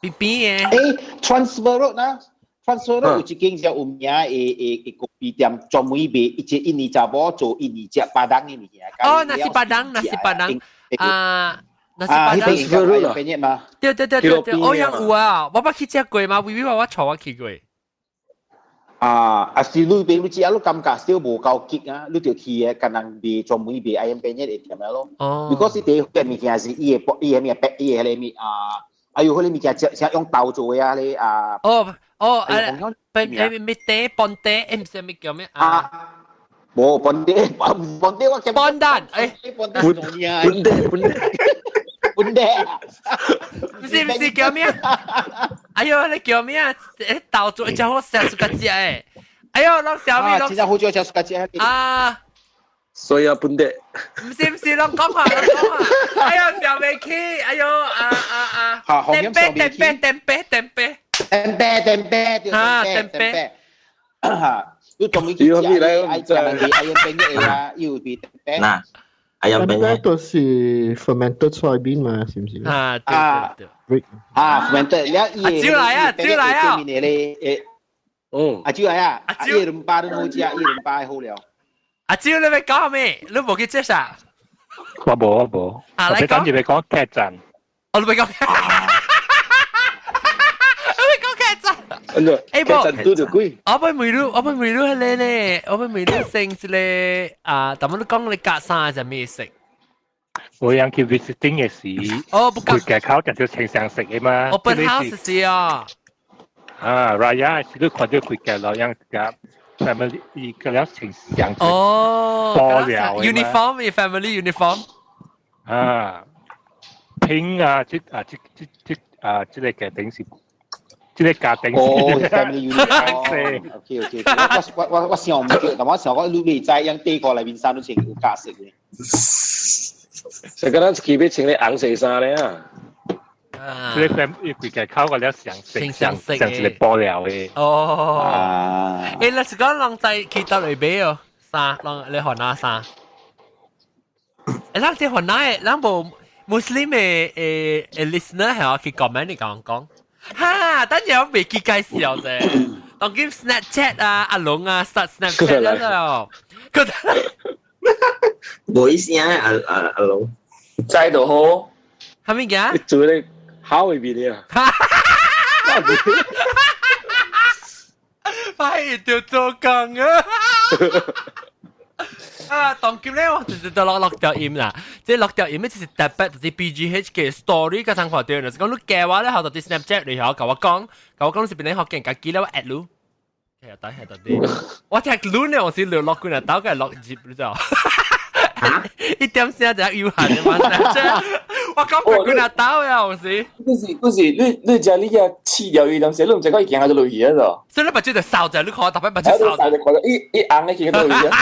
邊邊的。欸，Transfer Road 啦，Transfer Road 有一間就有名的的的咖啡店，專門賣一隻印尼查某做印尼食巴當的物件。哦，nasi padang，nasi padang，啊，nasi padang。 Transfer Road 嘛？對對對對對，我樣有啊，我捌去食過嘛，微微話我帶我去過。啊，啊是你邊你食，你感覺少無夠激啊，你就去的，干人賣專門賣 ayam penyet 的店咯。哦。如果是第個物件是伊的伊的物伊的彼个物啊。哎呦，彼个物件食用豆做的啊，咧啊。哦哦，啊，咩咩茶，半茶，毋是咩叫咩啊？無半茶，半茶我叫。半蛋，欸，半蛋，半茶，半茶，半茶。毋是毋是叫咩？哎呦，你叫咩啊？欸，豆做真好食，suka 食的。哎呦，攏小米攏。真正好食，suka 食。啊。所以啊，本地。毋是毋是，攏講話攏講話。哎呦，想袂起，哎呦，啊啊啊！tempeh tempeh tempeh tempeh。 tempeh tempeh 啊 tempeh。嚇，你仲未去食？愛食人哋 ayam penyet 啊，又比 tempeh。嗱，ayam penyet 都是 fermented soybean 嘛，是毋是？啊，對對對。啊，fermented，了伊。阿蕉來啊，蕉來啊。咧，嗯。阿蕉來啊，阿蕉兩包都好食，伊兩包好了。阿蕉，你欲講咩？你無去食啥？我無我無，啊，來講。等住欲講客棧。哦，你欲講。你欲講客棧。欸，無，客棧拄著幾？我欲問你，我欲問你彼个咧，我欲問你先一个啊，但你講你隔衫是咩色？我樣去 visiting 的時，哦，不規家口就就穿相色的嘛。 Open house 是啊。啊，Raya 是你看到規家老樣個 family 伊個了穿相色。哦，布料，uniform family uniform。啊，拼啊，這啊這這這啊，這个家庭是。這个家庭哦，family uniform。OK OK，我我我我想毋對，但我想講你未知，樣底褲內面衫都穿有加色的。成個咱去欲穿咧紅色衫咧啊！這个 family 規家口個了相色，相色像一个布料的。哦，欸，你是講人在去佗位買哦？衫，人你番仔衫？欸，咱這番仔的，咱無 Muslim 的的的 listener 係去 comment 你講講。哈，等陣我未記介紹啫，當今 Snapchat 啊，阿龍啊，start Snapchat 啦，佢無意思啊，阿阿阿龍。知就好。係咪嘅？做你考會變啊！快就做工啊！啊，當今咧，我就是得落落掉音啦，即係落掉音咧，就是特別就是 BGH 嘅 story 嘅參看到，就是講你加我咧，後到啲 Snapchat 裏頭，甲我講，甲我講是邊啲學見家己咧，我 add 你。其實等下等啲，我聽你呢，我是落幾日，倒個落入，你知道？一點聲就有限嘅嘛，Snapchat。我講過幾日倒呀，我是。嗰時嗰時，你你食你個試掉伊當時，你唔知講伊行就落去啊？所以你目睭就掃者，你看特別目睭掃者，就看到伊伊紅的去落去啊！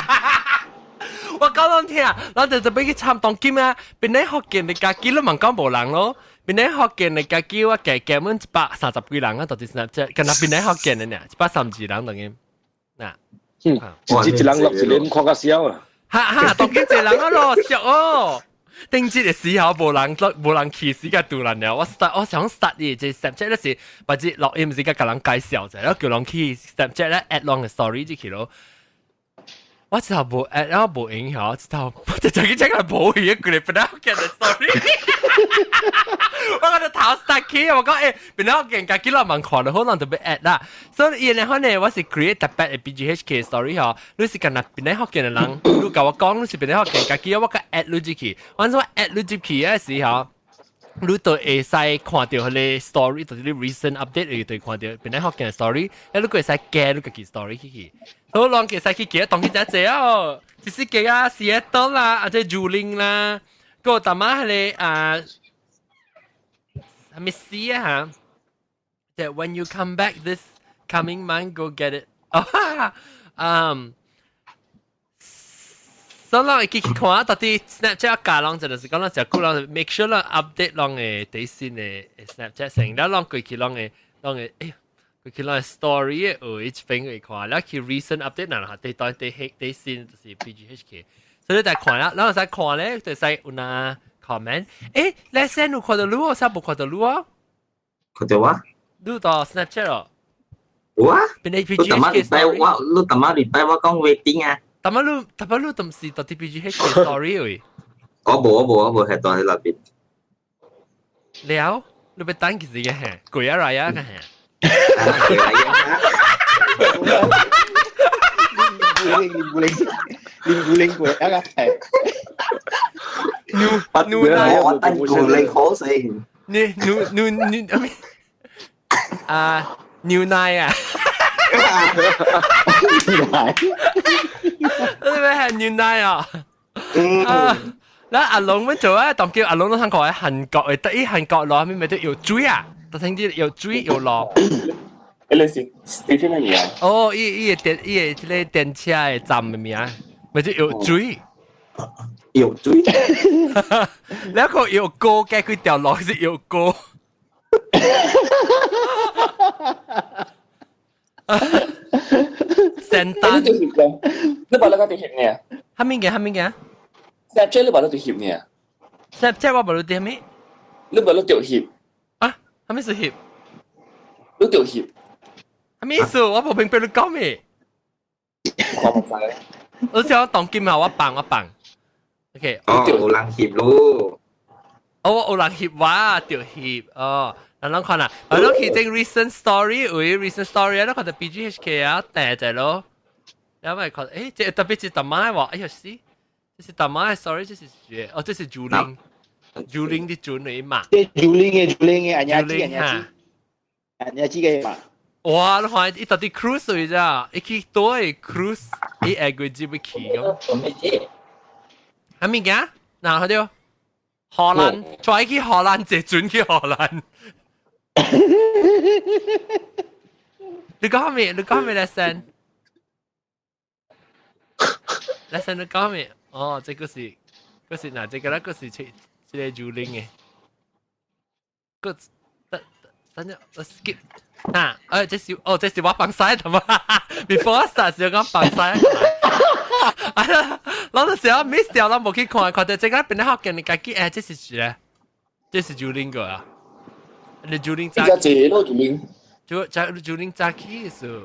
我講攏聽，咱就特別去參當今啊，邊啲福建的家己你問講無人咯，邊啲福建的家己我加加滿130幾人啊，到底是這，敢若邊啲福建的呢，132人等於，嗱，嗯，一一人落一年看較少啊，哈哈，當今濟人啊咯，俗哦。頂節嘅時候無人無人去死個杜蘭了，我 start 我想 start 伊這 Snapchat 咧是，或者錄音是個共人介紹者，然後叫人去 Snapchat 咧 add 人嘅 story 入去咯。我就無 add，然後無影響，之後我就就去這個無去，佢哋本來見的 story。我講就頭 start 起，我講欸，本來見家己人問看到好人就欲 add 啦。所以伊咧可能我是 create 特別嘅 BGHK story 嗬，你是干那邊咧福建嘅人，你共我講你是邊咧福建家己，我個 add 你入去。我說 add 你入去嘅時候，你就會使看到彼個 story，就是你 recent update 你就會看到邊咧福建嘅 story，你閣會使加你家己 story 去去。好，人會使去加，當去真濟哦，就是加啊，西多啦，啊這竹林啦，閣淡仔彼個啊，係咪死啊嚇？That when you come back this coming month, go get it. 哦哈，嗯。所以咱會去看到底 Snapchat 加攏真就是講咱誠久攏 make sure 咱 update 攏的最新的 Snapchat 先，了攏過去攏的攏的，哎呀，過去攏的 story 的有一邊會看，了去 recent update 若下底當底黑底新就是 BGHK，所以你看啦，然後使看咧，就使有那 comment，欸，你先有看到你哦，啥無看到你哦？看到我？你到 Snapchat 哦？有啊。邊個 BGHK story？我你淡仔禮拜我講 waiting 啊。淡仔你淡仔你都毋是到底 BGHK story 喂？我無我無我無係當喺那邊。了，你欲等幾時嘅嚇？過啊來啊嘅嚇。過來啊！林古靈林古靈過啊個係。牛牛奶我等古靈好先。你牛牛牛啊牛奶啊！牛奶，你咩係牛奶啊？啊！嗱阿龍乜做啊？當叫阿龍都聽過喺韓國嘅，得意韓國攞咩咪都要水啊！都聽啲又水又落。你是 station 嘅名？哦，伊伊個電伊個這個電車嘅站嘅名，咪就藥水。藥水。兩個藥膏，加幾條路是藥膏。聖誕。你把那個對翕呢？哈物件？哈物件？Snapchat 你把那對翕呢？Snapchat 我無你對咩？你把那對翕。啊？哈物是翕？你對翕。哈物意思？我無明白你講咩？我唔知。我想當今啊，我放我放。OK。哦，有人翕咯。哦，有人翕我，對翕哦。嗱，咱看啦，我攏去整 recent story，有 recent story 啊，咱看到 BGHK 啊，訂者咯。然後咪看，誒，這特別是大媽話，哎呀死，這是大媽的 story，這是哦，這是竹林，竹林的準女嘛。這竹林的竹林的，阿娘子阿娘子，阿娘子嘅嘛。哇！你看，伊到底 cruise 去咋？伊去倒去 cruise，伊下個月要去咁。啥物件？哪去到？荷蘭，再去荷蘭，坐船去荷蘭。你講咩？你講咩？lesson，lesson 你講咩？哦，這個是，個是哪？這個那個是這這個竹林的。個等等陣，我 skip。啊！誒，這是哦，這是我放晒的嘛？Before start 時講放晒。啊！老陣時我 miss 掉，我無去看，看到這個變得好見你家己誒，這是誰？這是竹林個啊？你竹林早起咯，竹林。就就竹林早起是。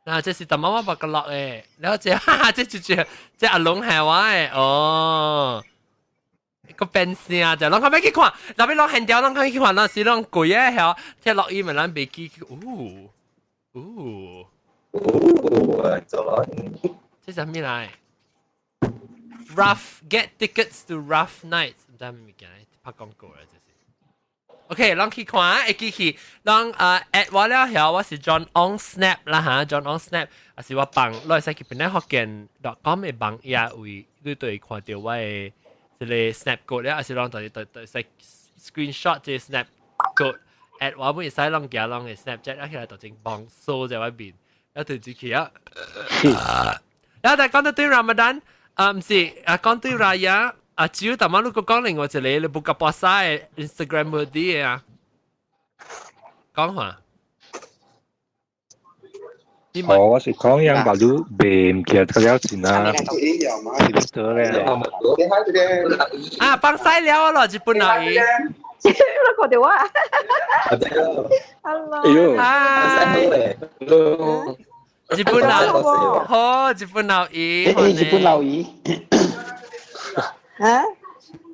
嗱，這是大媽媽白個落誒，然後這哈哈，這就這這阿龍係我誒，哦，個變聲就攏較欲去看，特別攏現條攏較欲去看，那是攏貴誒，曉，這落雨咪咱袂記，哦，哦，哦，做咯，這啥物來？Rough get tickets to rough nights，毋知啥物件，拍廣告啦，這是。OK，咱去看，會記去，咱啊 add 我了後，我是 John on Snap 啦嚇，John on Snap，啊是我放，你會使去邊咧福建 .com 的網頁位，你就會看到我的這個 Snap code 了，還是攏就就就使 screenshot 這個 Snap code add 我，會使攏寄攏的 Snapchat，啊起來就正幫掃在我面，啊對住去啊。然後但講到對 Ramadan，啊毋是啊講對 Raya。啊，只要大媽你講另外一個你 buka puasa 的 Instagram 嗰啲嘅啊，講話。哦，我是講樣把你賣唔記得了錢啊，得咧。啊，放晒了咯，日本老姨。你講電話。Hello。哎呦。嗨。日本老，好，日本老姨。日本老姨。啊？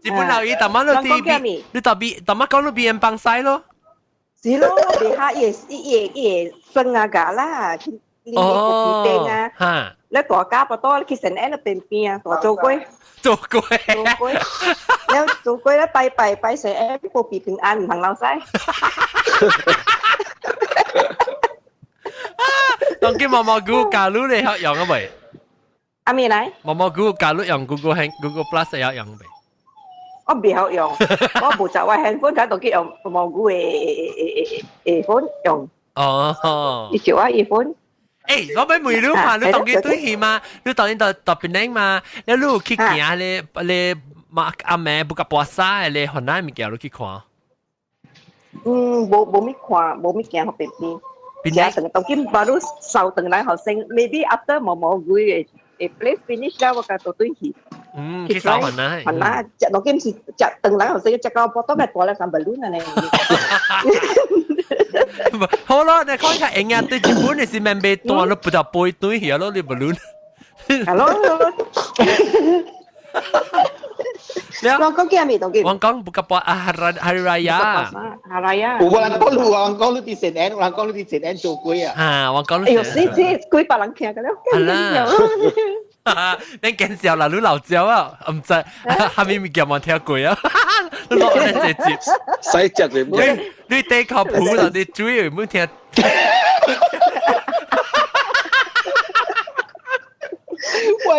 日本老姨，大媽你啲你特別，大媽講你別人幫晒咯。是咯，別下伊伊伊生啊㗎啦，你個邊啊，你大家不多，其實喺那邊邊啊，大做鬼，做鬼，做鬼，了做鬼咧拜拜拜神喺保庇平安，唔通流屎。當今毛毛菇假如你學用啊未？阿咩來？毛毛菇假如用 Google hand Google Plus 會用未？我袂曉用，我無就我 handphone 睇到去用毛菇的的 phone 用。哦，伊就我伊 phone。誒，我欲問你嘛，你當佢對去嘛？你當然到到檳城嘛？你你有去行咧咧馬阿妹 buka puasa 咧，雲南物件你去看？嗯，無無咪看，無咪行去邊邊。邊成當今 baru 收轉來學生，maybe after 毛毛菇的的 play finish 了，我才倒轉去。嗯，去掃雲南。雲南，食當今是食轉來學生，食到腹肚咪大了三 balloon 啊咧。好咯，你講下營養對日本你是免買斷，你不就背對去咯，你 balloon。係咯。我講幾咩當今？我講 buka puasa hari raya。 Hari raya。有人講你，有人講你佇前緣，有人講你佇前緣做鬼啊。啊，我講你。哎呦，死死，幾百人聽嘅了。係啦。你見笑啦，你老招啊，毋知下面物件冇聽過啊，你落嚟直接。使食你你你底靠譜啦，你主要冇聽。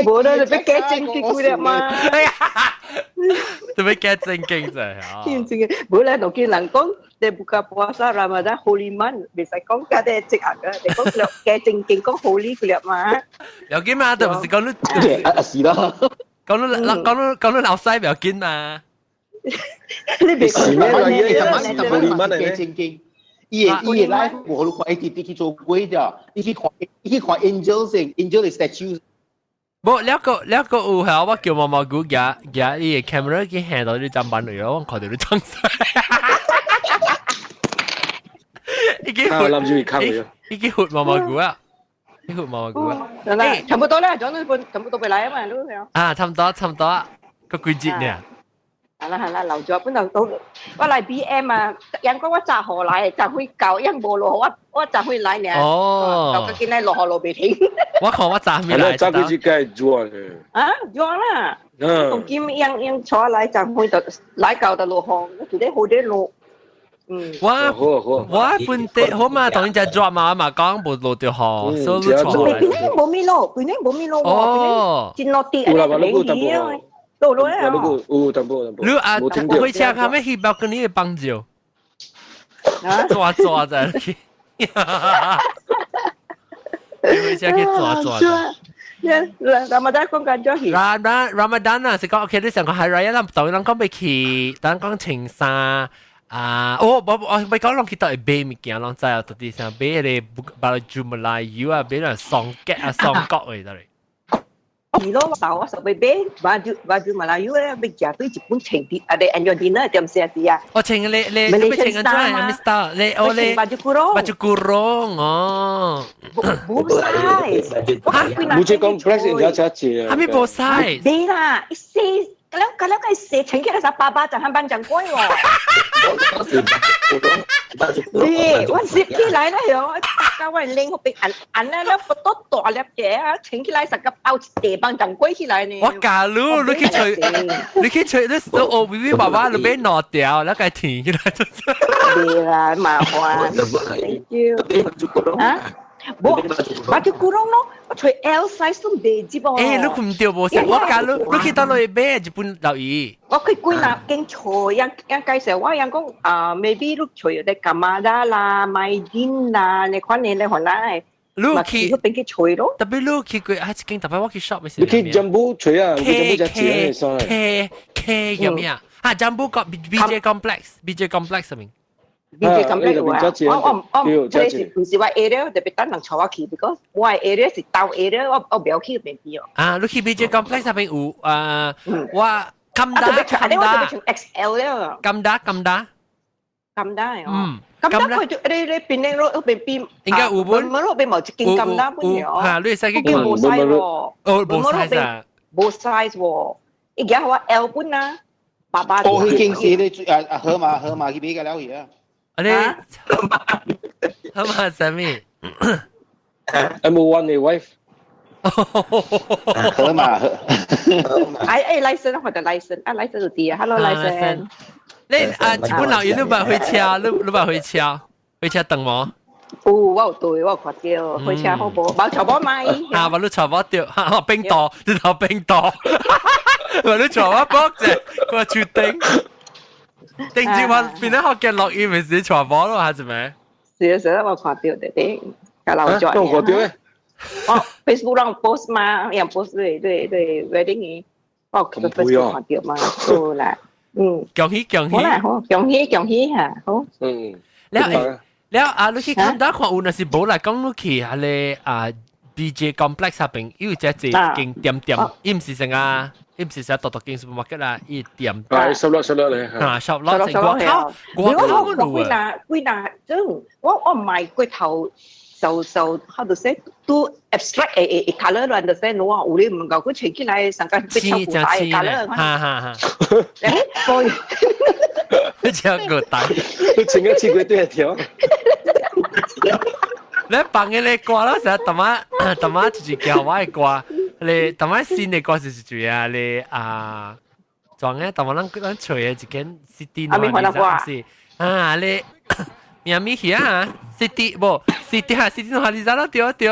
無啦，你欲加正經幾粒嘛？做咩加正經啫？正經，無啦，就見人講，你 buka puasa Ramadan holy month，袂使講加啲職業嘅，你講加正經講 holy 幾粒嘛？要緊嘛，就唔是講你，啊是咯，講你講你講你老細不要緊嘛。你別是咩嚟嘅？ holy month 嚟正經。伊個伊個 life 無你看，伊直直去做鬼啫，伊去看伊去看 angel 先，angel 的 statue。無，了個了個有係我叫毛毛菇夾夾伊個 camera 去行到你砧板裏咯，我看到你裝晒。已經諗住去看已經活毛毛菇啊！已經活毛毛菇啊！誒，差不多啦，講到半，差不多未來啊嘛，都啊，差唔多，差唔多，個季節呢？係啦係啦，留咗本來到我來 BM 啊，人講我早雨來，早去到，人無落雨，我我早去來呢。哦，到今日落雨落袂停。我看我早未來。早幾時該做啊？啊，做啦。嗯。當今樣樣坐來早去就來到就落雨，就咧好啲落。嗯。我我本地好嘛，當然就做嘛嘛講無落著雨，所以坐來。邊呢無咪落，邊呢無咪落。哦。真落地，有啦，我那個落落啊！有淡薄淡薄。你啊，開車較欲去包跟你的幫助，抓抓在去。開車去抓抓。 Ramadan 講緊咗去。 Ramadan 啊，是講 OK，你上個係 Raya 啦，當人講欲去，當講穿衫啊，哦，我我欲講攏去倒會買物件，攏知啊，到底啥買個 baju Melayu 啊，買個雙格啊，雙角的，到底。而咯，我十買 baju baju Melayu 咧，欲食對日本穿啲，啊你 annual dinner 點寫啲啊？我穿你你你穿緊做係 Mr. 你我你 baju kurung baju kurung 哦，冇 size，冇這 complex 而家只係咪冇 size？對啦，一四。咁了咁了，佢寫穿起來啥爸爸就喊班長鬼喎。對，我攝起來咧，我教我拎個鼻按按咧，咧不多大粒嘅啊，穿起來成個包地幫長鬼起來呢。我教你，你去吹，你去吹，你哦，微微爸爸你俾拿掉，你個填起來就。對啦，麻煩。Thank you。啊？無，baju kurung 咯，我揣 L size 都袂接喎。欸，你唔對無？我教你，你去倒落去買日本留意。我去幾若間揣，人人介紹我，人講啊，maybe 你揣有啲 Kamada 啦、Mydin 啦，你款你你可能你去嗰邊去揣咯。特別你去過啊，一間特別我去 shop 咪是。你去 Jumbo 揣啊？K K K K 叫咩啊？啊，Jumbo 個 BJ Complex，BJ Complex 上面。 BJ Complex 啊，我我我，這是唔是我 area 特別等人帶我去，because 我 area 是舊 area，我我袂去邊邊哦。啊，你去 BJ Complex 那邊有啊？我金達金達 XL 了。金達金達。金達哦。金達佢就你你邊咧嗰邊邊應該有本，冇嗰邊冇一間金達本嘅。嚇，你使去看。冇 size 喎。哦，冇 size 啊。冇 size 喎，而家我 L 本啊，爸爸。哦，佢經時你啊啊河馬河馬去買個了去啊。啊你河馬啥物？I'm one 的 wife。河馬河。哎哎，license 我的 license 啊，license 就啲啊，hello license。你啊，日本老爺你捌火車，你你捌火車，火車轉無？有，我有對，我有看到火車好無？無坐無買。啊，無你坐無著，哈，冰島，你頭冰島，無你坐我搏者，我手頂。頂住我變咗學嘅落雨，咪是坐無咯，還是咩？是啊是啊，我看到的啲，甲老咗。我看到咩？哦，Facebook 讓 post 嘛，人 post 對對對，wedding 嘅，我 Facebook 看到嘛，好啦，嗯，恭喜恭喜，好啦好，恭喜恭喜嚇，好。嗯，了了啊，你去看到看有，若是無來講，你去彼个啊 BJ Complex 下邊有一隻間店店，伊毋是成啊，伊毋是成獨獨間 supermarket 啦，伊店。啊，shop lot shop lot 咧。啊，shop lot 成外口，外口嗰度啊。幾若幾若，真我我唔係過頭。就就 how to say 都 abstract 誒誒 colour 亂就 say 我有你唔夠佢穿起來上個變超古代嘅 colour 哈哈哈。誒，你超古代，你穿一次佢都係條。你放嘅你歌咯，成日淡仔淡仔就是叫我嘅歌，你淡仔新嘅歌是誰啊？你啊，撞嘅淡仔咱咱吹嘅一間 Siti 阿咪換歌是啊，你。咪咪去啊，Siti 無 Siti 哈，Siti Nurhaliza 咯，對對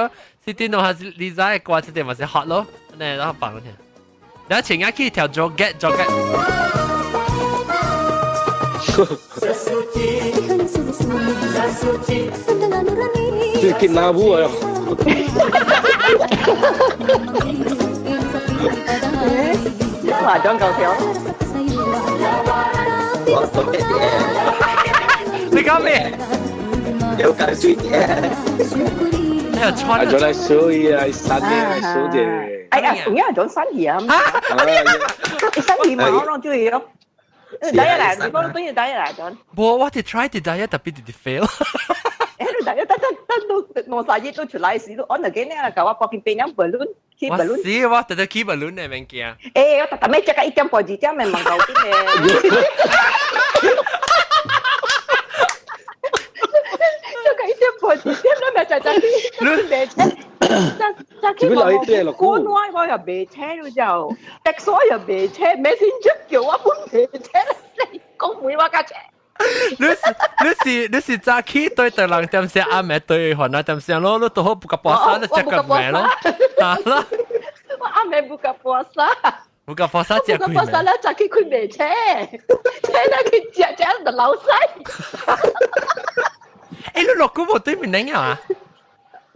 ，Siti Nurhaliza 嘅歌這點嘛是 hot 咯，呢然後放咗聽，然後前日去條 joget joget。這見哪部啊？話裝夠條。我 joget 嘅。你講咩？有解水嘅。你又穿啊，咗嚟水啊，新嘅水嘅。哎呀，唔要講新嘢啊！新嘢嘛，我攏中意咯。diet 啦，你講中意 diet 啦，講。無，我哋 try 啲 diet 特別啲 fail。誒，你 diet 得得得到兩三日都出來時，都按就幾呢啦，搞我搏見變樣 balloon，起 balloon。是，我特特起 balloon 嘅物件。誒，我特特咩食個1點半2點咪問夠啲嘅。1點半2點，你咪就就啲，你未請，就就去我官話我又未請了就，的所又未請，Messenger 叫我本未請，你講每話架請。你是你是你是早起對對人點聲，暗暝對還那點聲咯，你都好不個波沙，你食個咩咯？啊咯，我暗暝不個波沙。不個波沙食不個波沙咧，早起佢未請，請咧佢食食就流西。欸，你落久無對面領啊？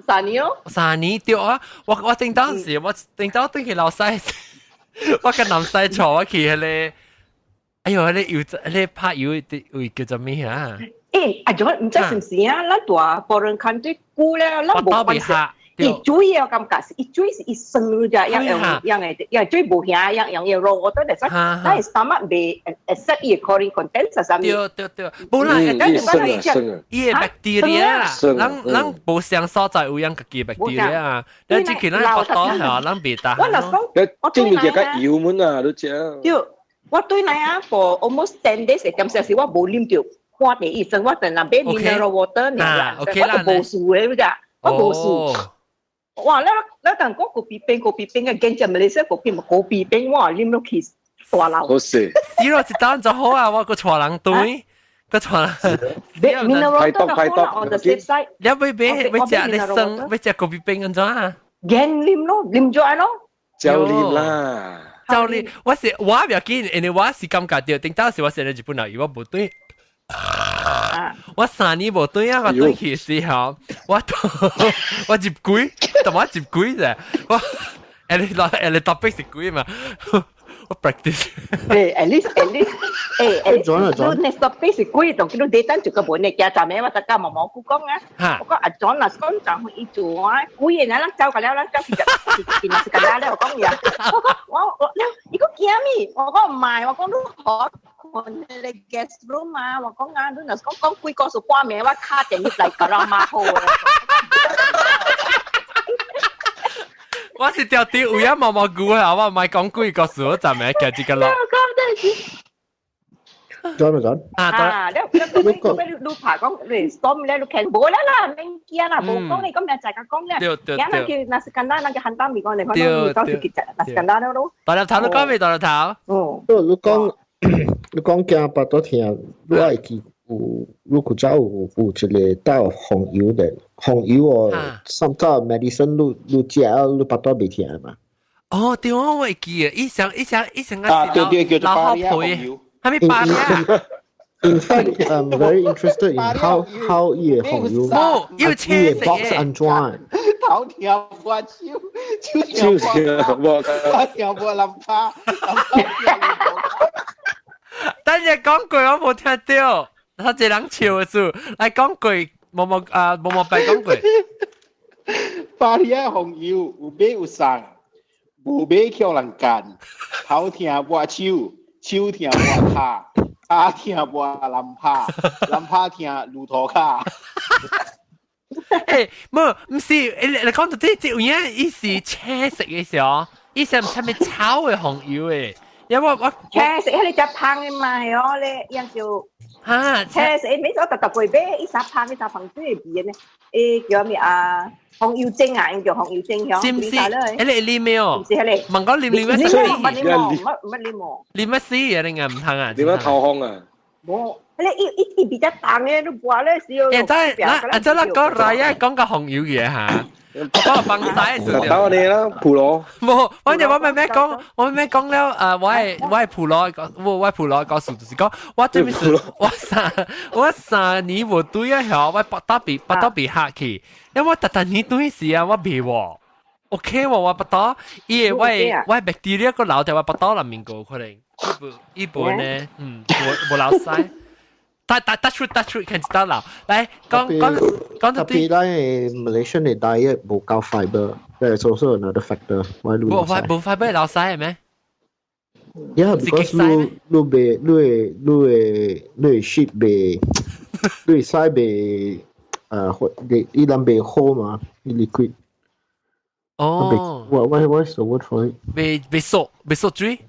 三年哦。三年對啊！我我頂當時，我頂當對去老西，我跟南西坐我去彼个，哎呦，彼个油，彼个拍油的位叫做咩啊？欸，阿種唔知是唔是啊？咱大 foreign country 久了，咱無關係。伊水我感覺是伊水是伊酸咋，樣樣樣嘅，樣水無遐，樣樣樣 raw water 嚟使，但係 stomach 未 accept 伊嘅 chlorine content 啥物。對對對，無啦，伊酸啊酸啊，伊嘅 bacteria 啦，咱咱無相所在有養家己 bacteria 啊，咱只去咱腹肚嚇，咱袂得。我若講，我正面就較油滿啊，你食。對，我對來啊，for almost 10 days 點時是我無啉著看第醫生，我等人買 mineral water 爾，我就無事嘅，你知？我無事。哇！你你等講kopi 冰kopi 冰嘅，經濟馬來西亞kopi 嘛kopi 冰，我啉落去大流。好食。死咯，一單就好啊！我個帶人對，個帶人。 mineral water 就好啦，on the safe side。你要買買食你生，買食kopi 冰按怎啊？驚啉咯，啉咗咯。就啉啦。就啉，我是我唔要緊，因為我是感覺到，頂當時我是日本人，我無對。我3年無對啊，我對去時候，我我入鬼，同我入鬼啫。我誒你來誒你 topic 是鬼嘛？我 practice。誒，at least，誒，at least，你 next topic 是鬼，同佢哋等就個本嚟，加站咩？我大家毛毛菇講啊，我講阿 John 啊，講就去做啊，鬼嘅人，咱走個了，咱走去就去那是個了，我講嘢，我講我我，你個驚咩？我講唔係，我講你好。看你 guest room 啊，我講啊，你若講講幾個數半暝，我敲電入來甲人罵好啊。我是條啲有影毛毛菇啊，我唔係講幾個數，我就咪夾一個落。 John John 啊，你你你你拍講你 storm 咧，你看無啦啦，免驚啦，無講你咁樣就係講咧，驚那叫那是簡單，那叫簡單咪講你講你到時結那是簡單咯。大粒頭你講未？大粒頭。哦。你講。你講驚腹肚疼，你愛記有，你古早有有一個帶紅油的，紅油哦，some type medicine 你你食啊，你腹肚袂疼嘛？哦，對我會記啊，醫生醫生醫生啊，對對，叫做老好皮，係咪巴啊？ In fact, I'm very interested in how 伊個紅油，冇要伊個 box 安怎？頭疼無手，手疼無，頭疼無淋巴，等陣講句我冇聽到，他一人笑嘅事，來講句，毛毛啊毛毛白講句。巴利亞紅油有買有送，無買叫人幹，頭疼無手，手疼無跤，跤疼無淋巴，淋巴疼路途卡。誒，冇，唔是，你講到這這有影，伊是青色嘅時候，伊是唔係咩炒嘅紅油誒。因為我青色，迄個只芳的嘛，係哦咧，樣就哈青色，每次我特特過買，伊三芳，伊三芳水的味呢，誒叫咩啊？紅油精啊，叫紅油精響。是唔是？迄個啉咩哦？唔是迄個。問講啉啉乜死？乜啉冇？乜乜啉冇？啉乜死啊？你硬唔通啊？啉乜頭風啊？冇，迄個伊伊伊比較重的，你抹咧時候。誒，真係，嗱，真係講來啊，講個紅油嘢嚇。我幫晒就打你啦，普羅。冇，反正我咪咩講，我咪講了，我係我係普羅，我我普羅告訴就是講，我這邊是我三我3年無對啊，曉我腹肚被腹肚被嚇去，因為我特特年對時啊，我未喎，OK 喎，我腹肚，伊個我我 bacteria 個留在我腹肚內面個可能，一部一部呢，嗯，無無流屎。打打打出打出，看知道啦。來講講講到特別咱 Malaysian 的 diet 無夠 fiber，that is also another factor。無無 fiber 流屎係咩？Yeah, because 你你袂你會你會你會 shit 袂，你會屎袂呃，你伊人袂好嘛，liquid。哦。 What is the word for it？袂袂縮袂縮水。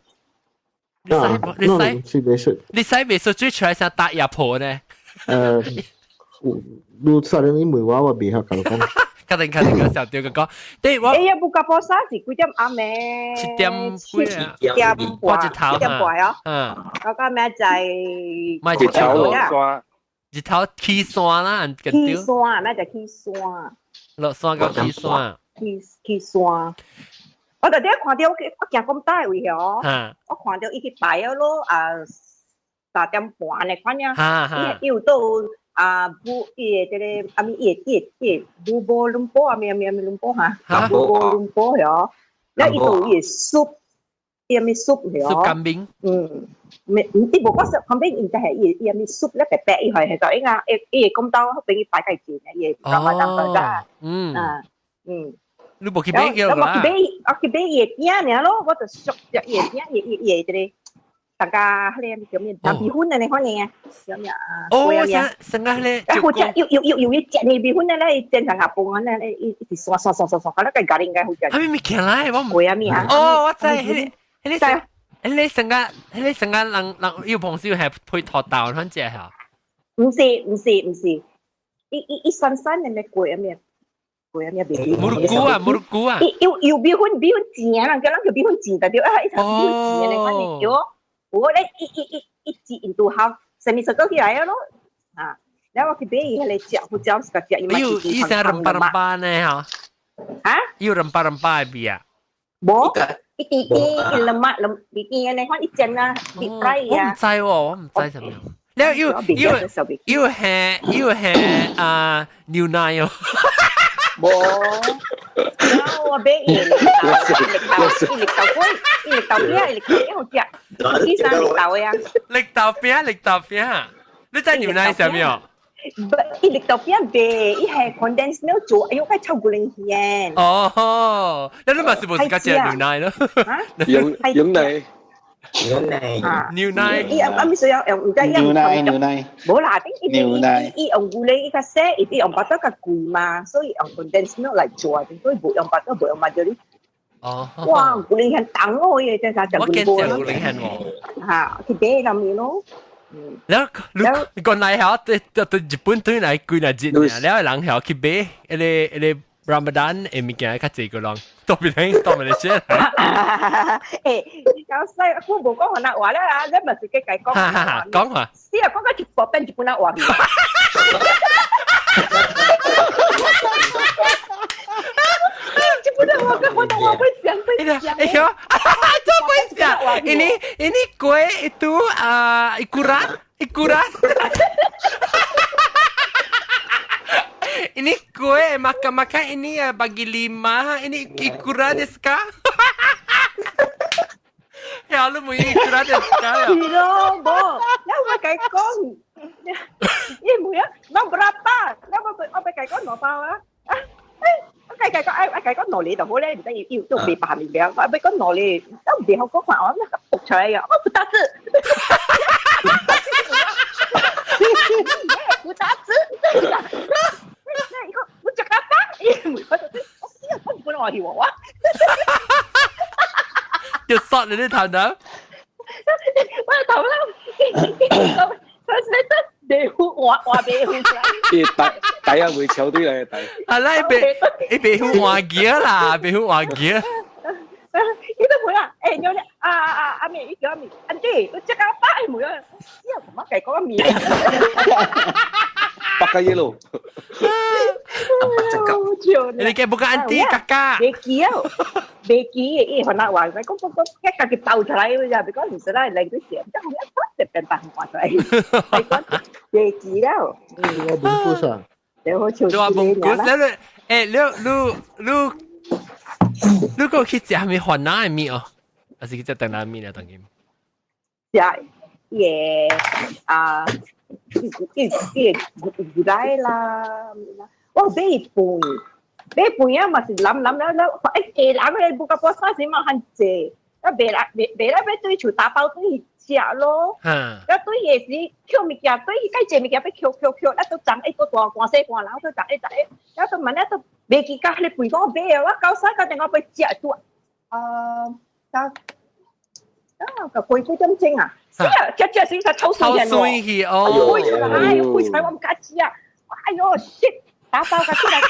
你使你使你使袂縮水出來像打牙婆呢？你 suddenly 問我，我袂曉講講。確定確定個小丟個講，對我。哎呀，buka puasa 是幾點暗暝？ 7點幾啊？ 7點半。一頭7點半哦。嗯。我講咩在？咪日頭山，日頭起山啦，起山，咩就起山。落山到起山。起起山。我特啲看到我行咁大位哦，我看到伊去擺咗咯啊3點半呢款呀，伊有到啊布伊個這個啊咪伊伊伊布布倫波啊咪咪咪倫波哈，布布倫波喲，แล้ว伊到伊 soup，伊咪 soup 喲， soup 乾冰，嗯，咪伊無講 soup 乾冰，應該係伊伊咪 soup 咧白白，伊係係就應該伊伊講到邊伊擺個錢嘅，伊講話淡薄咋，嗯啊。嗯。你無去買叫啦。我去買，我去買月餅爾咯，我就熟食月餅，月月月這個。大家迄個叫咩？大米粉啊，你看見啊？叫咩啊？哦，成成個迄個。啊，好食，又又又又一食呢米粉啊，咧煎成下飯啊，咧一一直刷刷刷刷刷，嗰個咖喱應該好食。係咪物件來？我唔。會啊咩啊？哦，我知，迄個迄個，迄個成個迄個成個人人有朋友係配土豆，反正嚇。唔是唔是唔是，一一一散散的咩粿啊咩？粿啊咩？ Murukku 啊，murukku 啊。有有米粉米粉錢啊，人叫人叫米粉錢，但對啊，一層米粉錢的，反正對。我咧一一一一支印度烤，上面食過起來啊咯，啊，然後我去買伊迄個食，胡椒是個食，伊嘛是伊成 rempah-rempah 呢嚇？啊？有 rempah-rempah 的味啊？無，一啲啲 lemak lemak 啲啲安尼款一煎啊，deep fry 我唔知喎，我唔知什麼。了又又又係又係啊牛奶哦。無，我買伊綠豆，綠豆粿，綠豆餅，綠豆餅好食，呢三綠豆的啊。綠豆餅，綠豆餅，你知牛奶啥物哦？伊綠豆餅白，伊係 condensed milk 做，哎呦，佢臭骨靈鮮。哦，你你嘛是無是較食牛奶咯？用用奶。牛奶，牛奶，伊阿咪需要用唔知牛奶牛奶，無啦，頂伊伊伊用牛奶伊較細，伊用 butter 較貴嘛，所以用 condensed milk 來做，所以無用 butter 無用 margarine。哦，哇，牛奶很重哦，伊真係食我見食牛奶很喎。嚇，去買那面咯。然後你講來嚇，對對對，日本對來幾若日，了人曉去買，彼個彼個 Ramadan 的物件較濟個人，都別聽，都別寫。欸，老細，我無講河南話啦，你咪自己計講。哈哈哈，講話。是啊，講到一部變日本仔話去。日本仔話，我都我會想會想。哎呦，都會想。Ini ini kue itu ikura ikura. Ini kue makan-makan ini ya bagi lima. Ini ikura desu ka? Ya, lu mau ikura desu ka? 是咯，無，你我計講，你唔啊，攞berapa？你我我俾計講攞包啊！啊，我計計講，哎，我計講攞你就好咧，唔使要要都未辦面嘅，我俾講攞你都唔別好講話，我那個讀出來嘅，我不打字。不打字。我食阿爸，我唔本來係我。就索你啲頭腦。我頭腦，我實在袂好換換袂好出來。伊大大啊會超對來大。啊，咱袂伊袂好換機啦，袂好換機。伊都冇啊！欸，你啊啊阿妹，伊叫阿妹，安弟，我食阿爸，伊冇啊，你又乜計講面？ Pakai yellow. Ini kayak bukan auntie, kakak. 袂記啊，袂記伊可能話，講講講，一家己鬥出來咋，別講唔是啦，嚟到時，真係一發就變白話出來，係講袂記了。我本故事啊。你好笑。就話本故事，你欸，你你你你個去食啥物雲南的麵哦？還是去食台南麵啊？當今？食嘢啊！伊伊牛奶啦，我買飯，買飯啊嘛是諗諗了了，欸，家人咧不甲我啥時嘛很濟，啊袂來袂袂來欲對厝打包對去食咯。嗯。啊對夜時抾物件，對伊介濟物件欲抾抾抾，啊都重一個大寒細寒，然後都重一重一，啊都問啊都袂記甲彼個飯講買啊，我九三九電話欲食拄啊，啊啊，個幾幾點鐘啊？是啊，食食先個臭水去哦，開出來，開出來我唔敢食啊！哎呦，shit，打包個出來，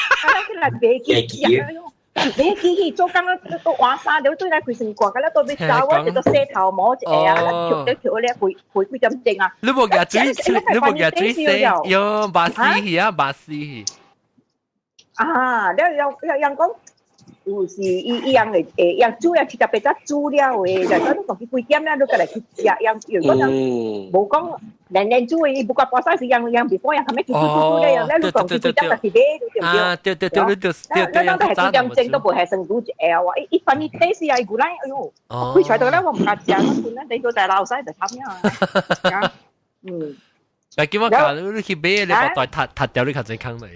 出來袂記食，哎呦，袂記去做工啊，都換衫，就對來規身汗，個了都欲走，我就都洗頭毛一下啊，抾得抾了規規幾點鐘啊？你無舉水，你無舉水洗，喲，巴斯去啊，巴斯去。啊，了了了人講。有時伊伊樣會會樣煮啊，七十八只煮了的，就講你講去幾點啦，你過來去食，樣如果講無講連連煮的，伊不管跋山是樣樣別講樣，他們去煮煮煮了，樣咧你講去幾點就去買，對唔對？啊，對對對，你就對對，咱都係幾點鐘都無係算煮一下哇！一翻去底時啊，牛奶，哎呦，開出來到咧我唔敢食，我本來頂多在老細就慘樣。嗯。但叫我講，你去買，你把袋踢踢掉，你較濟坑嚟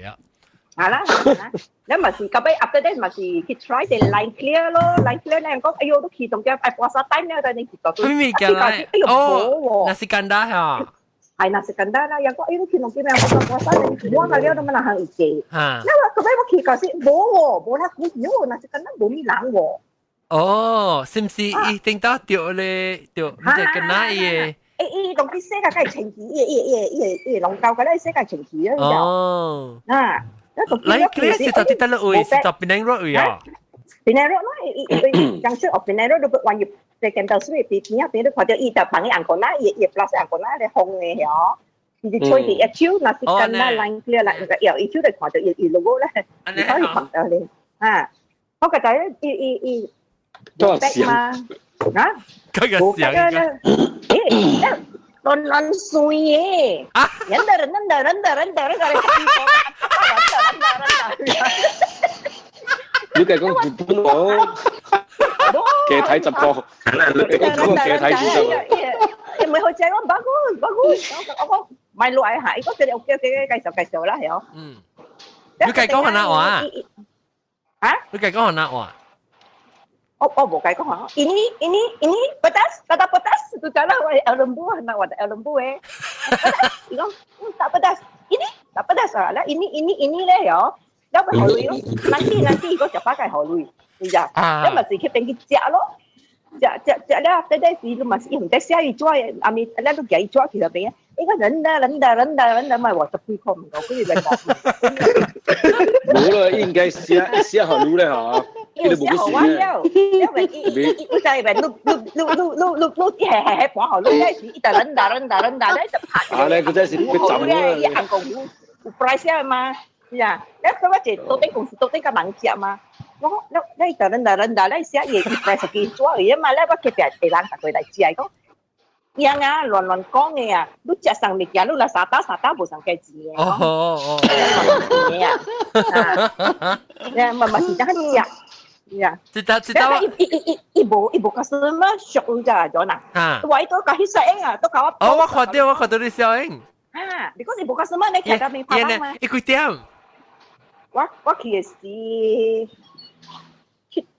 啊！係啦，你咪是後尾 after that 咪是去 try 啲 line clear 咯，line clear 咧講，哎喲都啟動嘅，哎 puasa time 咧，但你結到都，咩物件咧？哦，nasi kandar 嚇。係 nasi kandar 啦，又講哎都啟動嘅咩？我 puasa 我個了都乜人行一記。嚇。那我後尾我去嗰時冇喎，冇啦，估喲 nasi kandar 冇咩人喎。哦，是唔是伊頂到掉咧？掉，你就跟那伊嘅。誒伊當佢寫個梗係清氣，伊伊伊伊伊龍溝個咧寫個清氣啊！哦。啊。來，佢是到底得了位，是到檳城 road 位啊？檳城 road 咯，伊伊當初哦檳城 road 都還入，在見到水邊邊啊邊都看到伊就放喺紅個那，伊伊 plus 紅個那咧風嘅嗬，伊就吹住一手，若是跟那 line clear 啦，又一手就看到伊伊 logo 咧，伊可以看到咧，啊，我個仔伊伊伊，多少嘛？啊？嗰個時誒，亂亂水嘅，人得人得人得人得人得人你計講日本話，嘅睇直播，你講嘅睇直播。你唔係去借我bagus bagus，我講買落嚟下，嗰隻 OK OK 介紹介紹啦，係哦。嗯。你計講係哪話？啊？你計講係哪話？我我冇計講嚇，ini ini ini pedas, tak pedas, tu cara wa lembu nak wa lembu eh. Pedas, 伊講tak pedas, ini tak pedas ah lah ini ini ini 咧哟，了咪予鐳咯，nanti nanti 伊講食飽計予鐳，你知啊？了咪是去邊去食咯，食食食了，底底時你嘛是伊毋知寫伊紙，阿咪咱都寄伊紙去那邊，伊講人的人的人的人的，咪話十幾塊唔夠，幾個講。冇啦，應該寫寫予鐳咧嚇。伊寫予我了，了咪伊伊伊伊在咪錄錄錄錄錄錄錄係係係半號錄，咧是伊就人打人打人打咧就拍。啊咧，佢真是佢浸咧，伊紅公有有 price 嘛，是啊，你嗰個一到底公司到底個人食嘛？我講你你就人打人打咧寫伊伊 price 幾紙而嘛，咧我隔壁地人逐個來食，講。樣啊，亂亂講嘅啊，你食上物件，你來沙打沙打無上價錢嘅。哦哦哦。啊，嘛嘛是這樣食。呀，知道知道。伊伊伊伊無伊無較什麼熟咋咗嗱？啊！我都甲彼小英啊，都甲我。哦，我看到我看到你小英。啊，你講是無較什麼？你睇到沒拍嗎？伊幾點？我我去的是7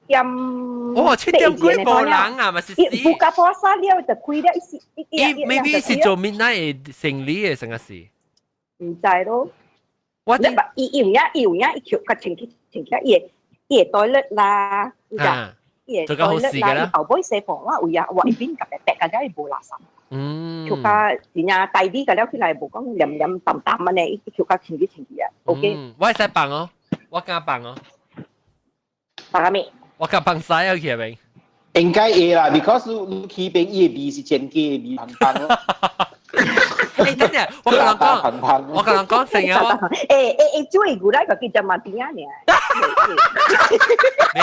點。哦，7點幾無人啊，嘛是死。無甲破沙了就開了，伊是伊 maybe 是做 midnight 生理的，成個是。毋知咯。我伊伊有影伊有影伊扣較清氣清氣伊。伊會 toilet 啦，你知？伊會 toilet 啦，伊後尾洗房我有啊，我一邊特別白，個了伊無垃圾。扣較真正大啲個了起來，無講黏黏淡淡安尼，伊扣較清氣清氣啊。OK。我會使放哦，我敢放哦。放啥物？我敢放屎去邊。應該會啦，because 你去邊伊的味是真假的味香香咯。欸，等陣，我跟人講，我跟人講成日我。欸欸欸，煮牛奶個叫做馬丁啊爾。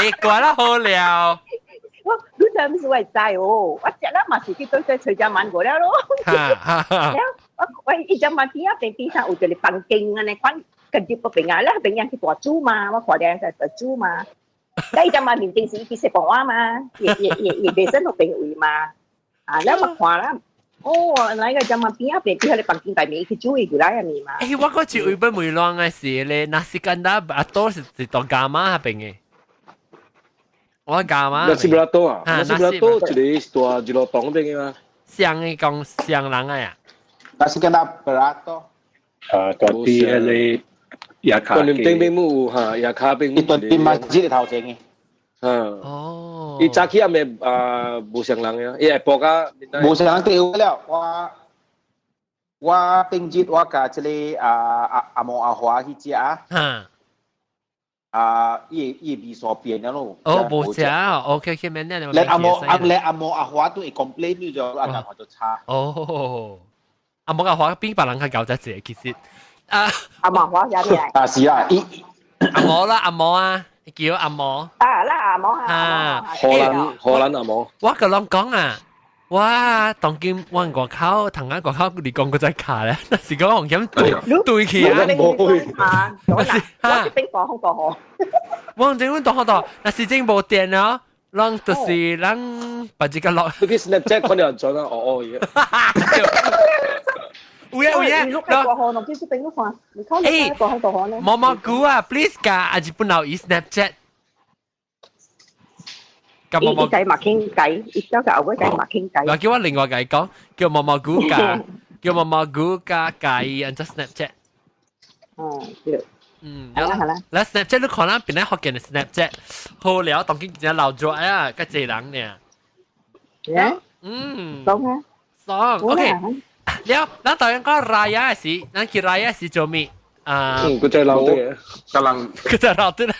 你怪啦好了。我你知毋是我會知哦，我食了嘛是去對對隨家問過了咯。了，我我伊只馬丁啊邊邊上有一個房間按呢款，跟住嗰邊啊，咧邊樣去大煮嘛，我看見在大煮嘛。但伊只嘛面頂是伊去洗盤碗嘛，伊伊伊伊袂使落邊位嘛。啊，了嘛看啦。哦，來個只嘛邊啊邊去彼個房間內面去煮伊牛奶啊麵嘛。欸，我嗰次為本梅亂嘅時咧，nasi kandar beratur 是是到伽馬那邊嘅。我伽馬。 Nasi beratur 啊，nasi beratur 一個是大一路檔邊嘅嘛。上嘅講上人嘅啊。 Nasi kandar beratur。啊，大啲迄個亞卡。觀音頂邊有哈，亞卡邊。伊對啲嘛是頭前嘅。嗯。哦。伊早起也未啊，無上人嘅，伊會報甲。無上人對了，我我頂日我共這個啊阿阿毛阿華去食啊。啊，伊伊味素變了咯。哦，無食啊，OK OK，免你。連阿毛阿連阿毛阿華都會 complain 你就阿感覺就差。哦，阿毛阿華比別人較厚隻隻，其實啊。阿毛華也咩？啊是啦，伊阿毛啦，阿毛啊，叫阿毛。啊啦，阿毛啊。荷蘭荷蘭阿毛。我共人講啊，我當今阮外口，唐仔外口你講過再卡咧，那是講紅險對對起啊。啊，我是我邊個好個好。我這阮大學度，若是真無電了，咱就是咱把這個落。你去 Snapchat 看到人轉啊，哦哦嘢。有啊有啊。你碌喺過河，農機出邊都看，你看你睇過海過河咧。毛毛菇啊，please 㗎，啊日本佬伊 Snapchat。咁毛毛伊仔嘛傾偈，伊朝就後尾仔嘛傾偈。我叫我另外個講，叫毛毛菇㗎，叫毛毛菇加加伊按照 Snapchat。嗯，對。嗯，係啦係啦。嗱 Snapchat 你看咱邊咧學見 Snapchat，好了，當今真老咗啊，較濟人呢。嗯。爽啊！爽，OK。了，咱導演講 Raya 時，咱去 Raya 時做咩？啊，嗯，佢真係老啲，個人佢就老啲啦。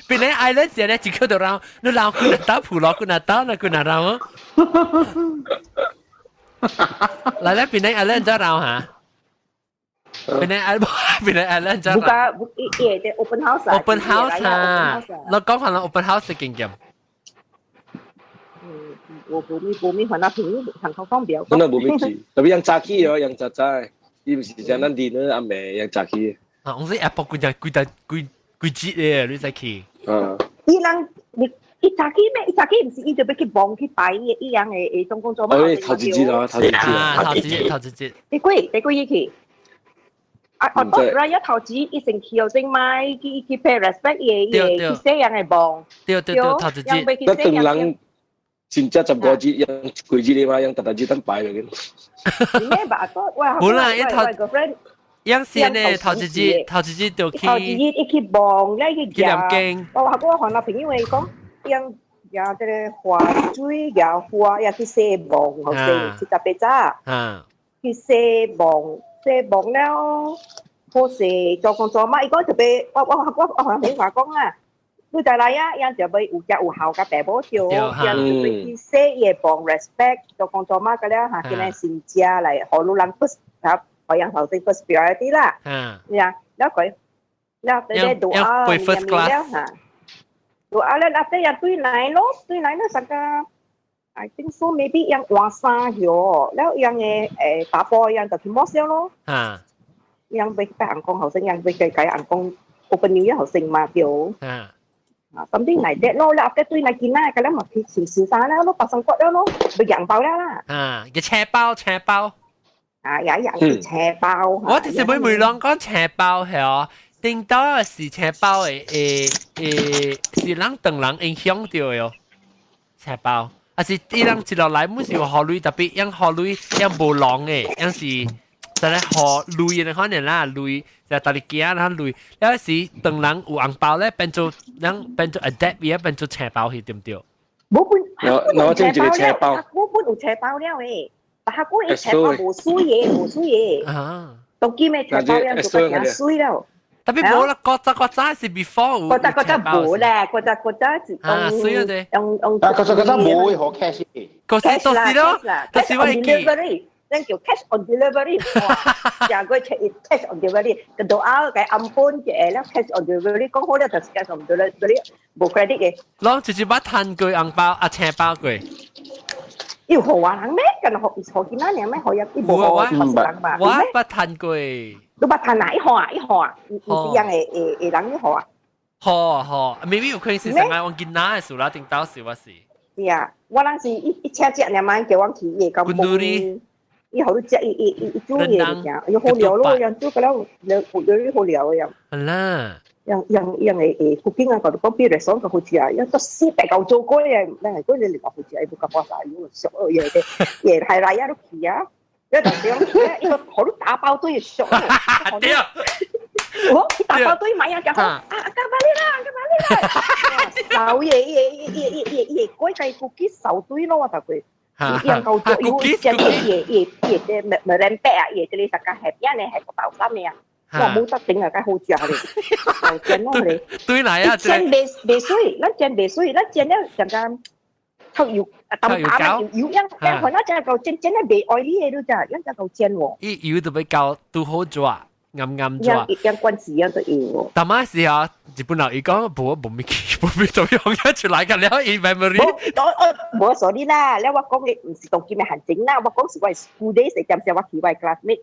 邊咧 island 時咧，一個就繞，你繞幾若兜，普羅幾若兜，你幾若繞啊？來咧，邊咧 island 再繞嚇？邊咧 island 邊咧 island 再繞？冇噶，伊伊 open house 啊，open house 啊，我講下啦，open house 嘅經驗。我無咪無咪，反正朋友參考方便。本來無咪住，特別人早起哦，人早早，伊毋是講咱電腦阿妹人早起。啊，我是 Apple 規只規只規規節嘅，你再去。啊。伊人你伊早起咩？伊早起毋是伊就欲去忙去擺伊伊樣嘅誒總工作嘛。哦，頭一節啊，頭一節啊，頭一節頭一節。第幾第幾日去？啊，我當然一頭子一成去又正買，去去 pay respect 伊伊去西洋嘅忙。對對對，頭一節。那當人。真正15節，用幾節你嘛，用逐逐節等擺落去。冇啦，一頭樣先呢，頭一節頭一節就去。頭一日一去望，咧去去念經。我話我韓國朋友講，樣呀這個花水呀花呀去洗望，好勢是特別早。去洗望，洗望了，好勢做工作嘛，伊講特別，我我我我韓國朋友話講啊。你就來啊，樣就要有食有效甲爸母對，樣就要去洗伊幫 respect 做工作嘛，個了嚇，今日先食來，予女人 first 嚇，予人頭先 first priority 啦。嗯。呀，了佢，了對咧 doa 了嚇，doa 了，後底又對來咯，對來了啥個？I think so maybe 樣換衫咗，了樣嘅誒打波樣就去摸燒咯。啊。樣欲拜尪公後生，樣欲計計尪公 open new year 後生嘛對。啊。 Something like that 咯，แล้ว after 對來見啦，咁樣咪去前時散啦，咯白生骨了咯，咪洋包了啦。啊，嘅車包車包。啊，也洋車包。我就是每每啷講車包係哦，頂到是車包嘅誒誒，是人等人影響到嘅哦。車包，啊是伊人一落來，每是有雨雷，特別樣雨雷樣無浪嘅，樣是。就咧學類嘅可能啦，類就大力驚啦類，有時當人有紅包咧，變做人變做 adapt 嘢，變做車包去對唔對？冇本，我我整一個車包，我本有車包了誒，但係我一車包無水嘅，無水嘅。啊，當今嘅車包了就較水了。特別無啦，國際國際是 before 有。國際國際無啦，國際國際是啊，水啊啲。用用啊，國際國際無會好 cash。國際都是咯，都是我記。咱叫 cash on delivery，哇！成個 cash on delivery，個到後個暗本嘅了 cash on delivery，講好了就是 cash on delivery，無 credit 嘅。攏直接捌趁過紅包啊，車包過。要何華人咩？近學學見啦，你咩學入啲無學學人嘛？我捌趁過。你捌趁哪一項啊？一項啊？唔是樣會會會人一項啊？好好，maybe 有可能是上個我見哪嘅數啦，頂到時我是。是啊，我當時一一請食，兩晚叫我去伊會講。伊好食，伊伊伊伊煮嘢物件，伊好料咯，樣煮個了，了了好料嘅樣。係啦。樣樣樣會會 cooking 啊，嗰啲講比如爽個好食啊，樣都四百九做過嘅，咱係嗰啲嚟講好食，伊不甲我啥，伊熟嘢嘅，嘢係來啊都去啊，一陣時講，伊個好打包堆熟。對。我打包堆買啊，講啊，幹嘛你啦，幹嘛你啦？老嘢嘢嘢嘢嘢嘢，嗰個 cookie 手堆咯，我就佢。樣夠做，有只嘢嘢嘢嘅咪咪靚白啊，嘢這裡大家係邊咧係個豆沙咩啊？我冇得頂啊，梗好食咧，又煎咯咧。對嚟啊！煎袂袂水，咱煎袂水，咱煎了陣間頭油啊，淡淡油油樣樣可能真係夠煎煎得袂愛你嘅都咋，樣真夠煎喎。伊油都比較拄好做。暗暗做，樣關子樣都有喎。但係時啊，日本人伊講無無咪去，無咪就用一出來個了，伊 memory。我我無 sorry 啦，了我講嘅毋是當今嘅陷阱啦，我講是我 school days 時陣時我去我 classmate，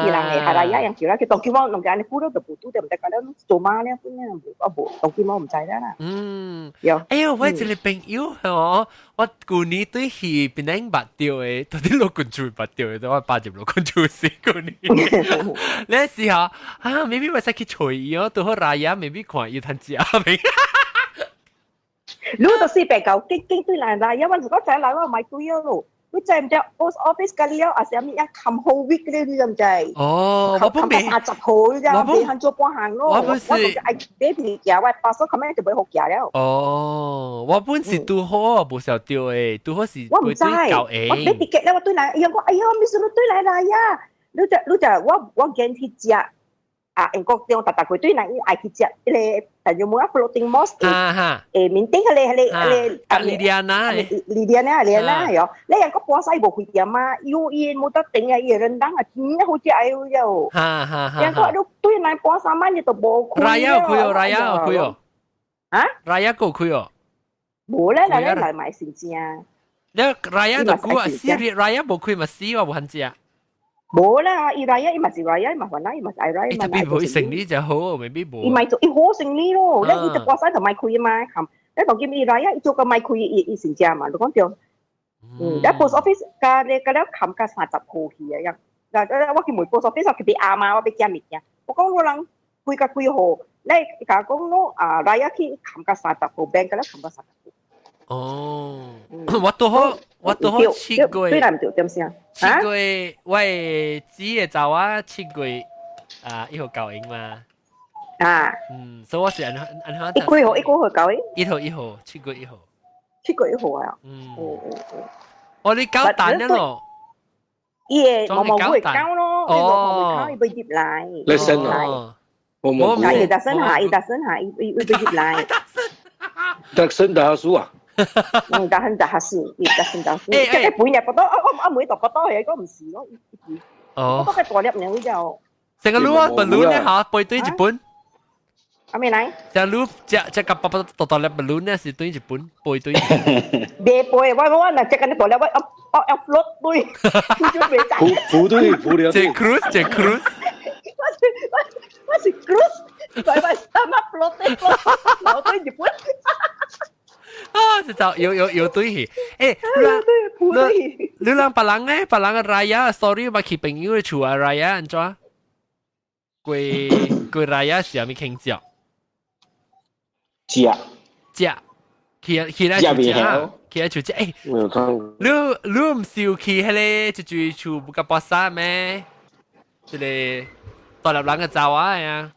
伊人會係啦，一樣去啦，佢當今我弄緊你估到就無拄就毋得個了，做媽了本來我無當今我毋知啦啦。嗯，有。哎呦，我一個朋友哦，我舊年對去檳城捌著的，到底老君厝捌著的，我擺入老君厝死舊年。你時候啊，maybe 會使去揣伊哦，拄好 Raya maybe 看伊通食未？你就是白狗經經對來來，因為如果仔來我買對咯。你知唔知 post office 嗰了啊？啥物一冚好 week 咧，你知唔知？哦，我本未 30號啫，未肯做半行咯。我本是愛買物件，我巴士咁樣就袂好行了。哦，我本是拄好無曉得誒，拄好是我唔知，我買 ticket 咧，我對來，哎呀我哎呀，咪是你對來來呀？你就你就我驚去食。啊，英國中逐逐個對來伊愛去食，彼個但就冇啊 floating mosque，面頂彼個彼個彼個莉莉安娜，莉莉安娜莉安娜係哦，你人個巴西無開店嘛，有伊冇得頂啊，伊rendang 啊，真好食哎喲，哈哈哈，人個你對來巴沙曼你都無開， Raya 有開哦，Raya 有開哦，啊，Raya 夠開哦，無咧，來來買先正，你 Raya 就估啊，死 Raya 無開嘛死我無肯食。無啦，伊 Raya 伊嘛是 Raya，伊嘛煩惱，伊嘛是愛 Raya。特別無生理就好，未必無。伊咪做伊好生理咯，你伊就巴西就咪開嘛，含你當見伊 Raya 伊做個咪開伊伊成正嘛，你講對。嗯，你 post office 加你加了冚加30號去啊，嗱我去問 post office 我去俾阿媽，我俾寄物件，我講我人開個幾號，你甲講我啊 Raya 去冚加30號，bank 加了冚加三十號。哦，我拄好，我拄好7月，對啦，唔對，點先？ 7月，我的姊的查某7月啊1號交應嘛。啊。嗯，所以我是按按一幾號？一幾號交應？1號1號，7月1號。7月1號啊？嗯。哦哦哦。哦，你搞蛋了咯？伊會毛毛會交咯，伊毛毛會交，伊會入來。你生啊？我冇。伊打生下，伊打生下，伊伊會入來。得生打輸啊？嗯，打很打是，伊打生打輸。這個背日覺得我阿妹就覺得係個唔是咯，哦。我覺得大粒呢，就。成個滷啊，本滷呢嚇，背對日本。阿咩來？成滷只只個爸爸大大粒本滷呢是對日本背對。別背，我我若只個大粒，我我我 float 對，浮浮對浮了。這 cruise 這 cruise。我是我我是 cruise，我我他媽 float 對 float，我對日本。啊，就就有有有對去，欸，你你人別人咧，別人嘅 Raya story 嘛去朋友嘅厝啊 Raya 按怎？過過 Raya 是啥物慶祝？食食，去去來食，去來厝食。欸，你你毋是有去彼個一住厝不甲巴沙咩？這個大粒人嘅查某啊？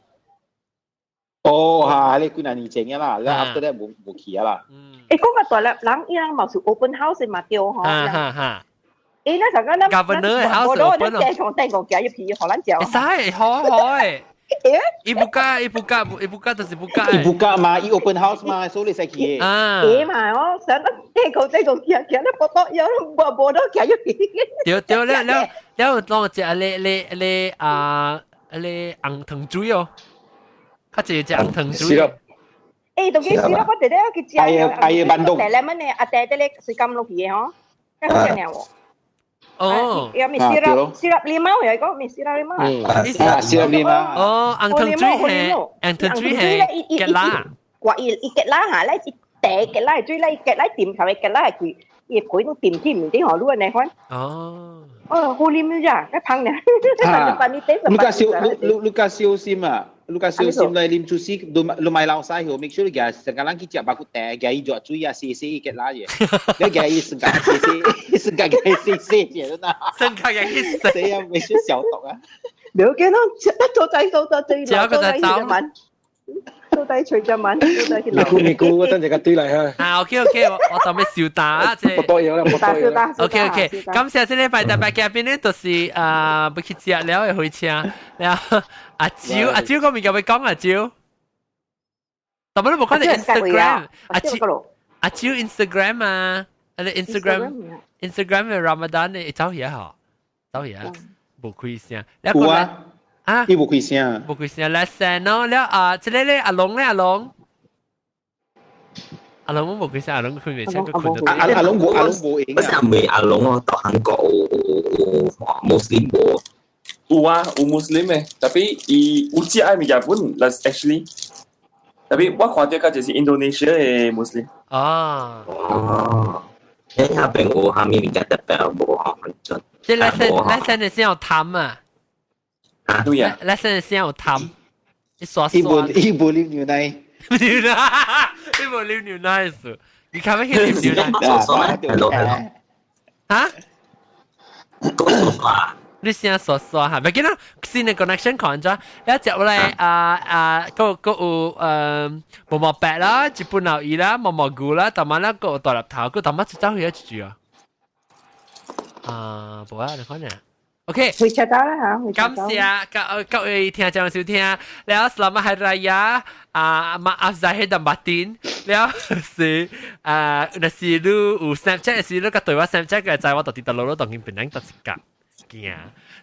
哦，嚇，你幾若年前嘅啦，你 after that 無無去啊啦。欸，講個大粒人，伊人嘛是 open house 嘛對吼。哈哈哈。欸，那陣間咱 Governor house open 咯。咱從頂個行入去，予咱食。會使，好好誒。伊 buka，伊 buka，伊 buka 就是 buka。伊 buka 嘛，伊 open house 嘛，所以你使去。啊。欸嘛，我想得頂個頂個行行，你無多有無無多行入去。對對，了了了，當食咧咧咧啊咧紅糖水哦。較濟食紅糖水。欸，當佢死啦！我直咧去食。哎呀哎呀，板東。茶 lemon 的，啊茶得咧水甘落去的吼，較好食爾喎。哦。有咪 syrup syrup limau 又講咪 syrup limau 啊？syrup limau。哦，紅糖水係紅糖水係結辣。哇！伊伊結辣下咧，伊茶結辣水咧，結辣甜頭的結辣係佢，伊皮都甜甜唔啲何滷安尼款。哦。哦，好啉咋？較香呢。你較小，你你你較小心啊！你較小心來啉出時，你你買老細後，make sure 你成個人去食肉骨茶，佮伊熱水啊，洗洗結辣嘅，你佮伊成個洗洗，成個佮伊洗洗嘅啦。成個佮伊洗，這樣沒事消毒啊。唔要緊咯，一做仔做做最做個仔走。到底隨只晚，到底去你估你估，我等陣個對嚟嚇。啊，OK OK，我我準備小打啫。不多嘢啦，不多嘢啦。 OK OK，感謝這禮拜特別嘉賓呢，就是啊，欲去食了的火車，然後阿蕉阿蕉個物件欲講阿蕉，但係你無看到 Instagram，阿蕉阿蕉 Instagram 啊，啊你 Instagram Instagram 嘅 Ramadan 你走去啊，走去啊，無開聲。有啊。啊！伊無開聲，無開聲，來先咯，了啊，這個咧阿龍咧阿龍，阿龍我無開聲，阿龍開未聲，佢困咗。阿阿龍無阿龍無應不是未阿龍哦，到韓國有穆斯林無？有啊，有穆斯林的，tapi 伊有食的物件本，actually， tapi 我看到較就是 Indonesia 的穆斯林。啊。哦。你下邊有蝦米物件特別無吼？準。即 lesson 的先有貪啊！對啊，lesson 的先有貪，一刷刷。伊無啉牛奶。牛奶，伊無啉牛奶是。你看咩去啉牛奶？ Hello hello。嚇？講刷。你先刷刷嚇，別緊啦，新的 connection 看咗，你接落來啊啊，個個有毛毛白啦，日本牛耳啦，毛毛菇啦，同埋咧個大粒頭，個同埋出走去一住啊。啊，無啊，你看呢？OK，會查到啦嚇，感謝各各位聽眾收聽，了 Selamat Hari Raya 啊，maaf zahir dan batin，了是啊，若是你有 Snapchat 是你個對我 Snapchat 嘅，在我到底得攞攞當見變兩得一格驚。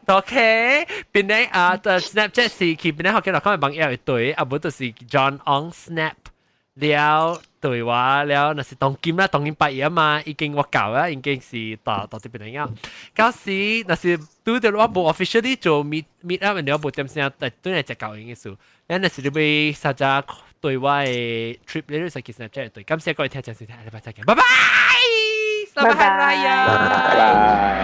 OK，變咧啊，Snapchat 是去變咧學見落講網頁對，啊無就是 John on Snap 了對話了，若是當今啦，當今八月嘛，已經我教啦，已經是到到這邊樣。到時若是拄著我無 officially 做 meet up，然後無點聲，但對嚟食教應嘅事。咱若是你欲參加對我的 trip，你就去 Snapchat 對。感謝各位聽眾收聽，下禮拜再見，拜拜，拜拜，拜拜。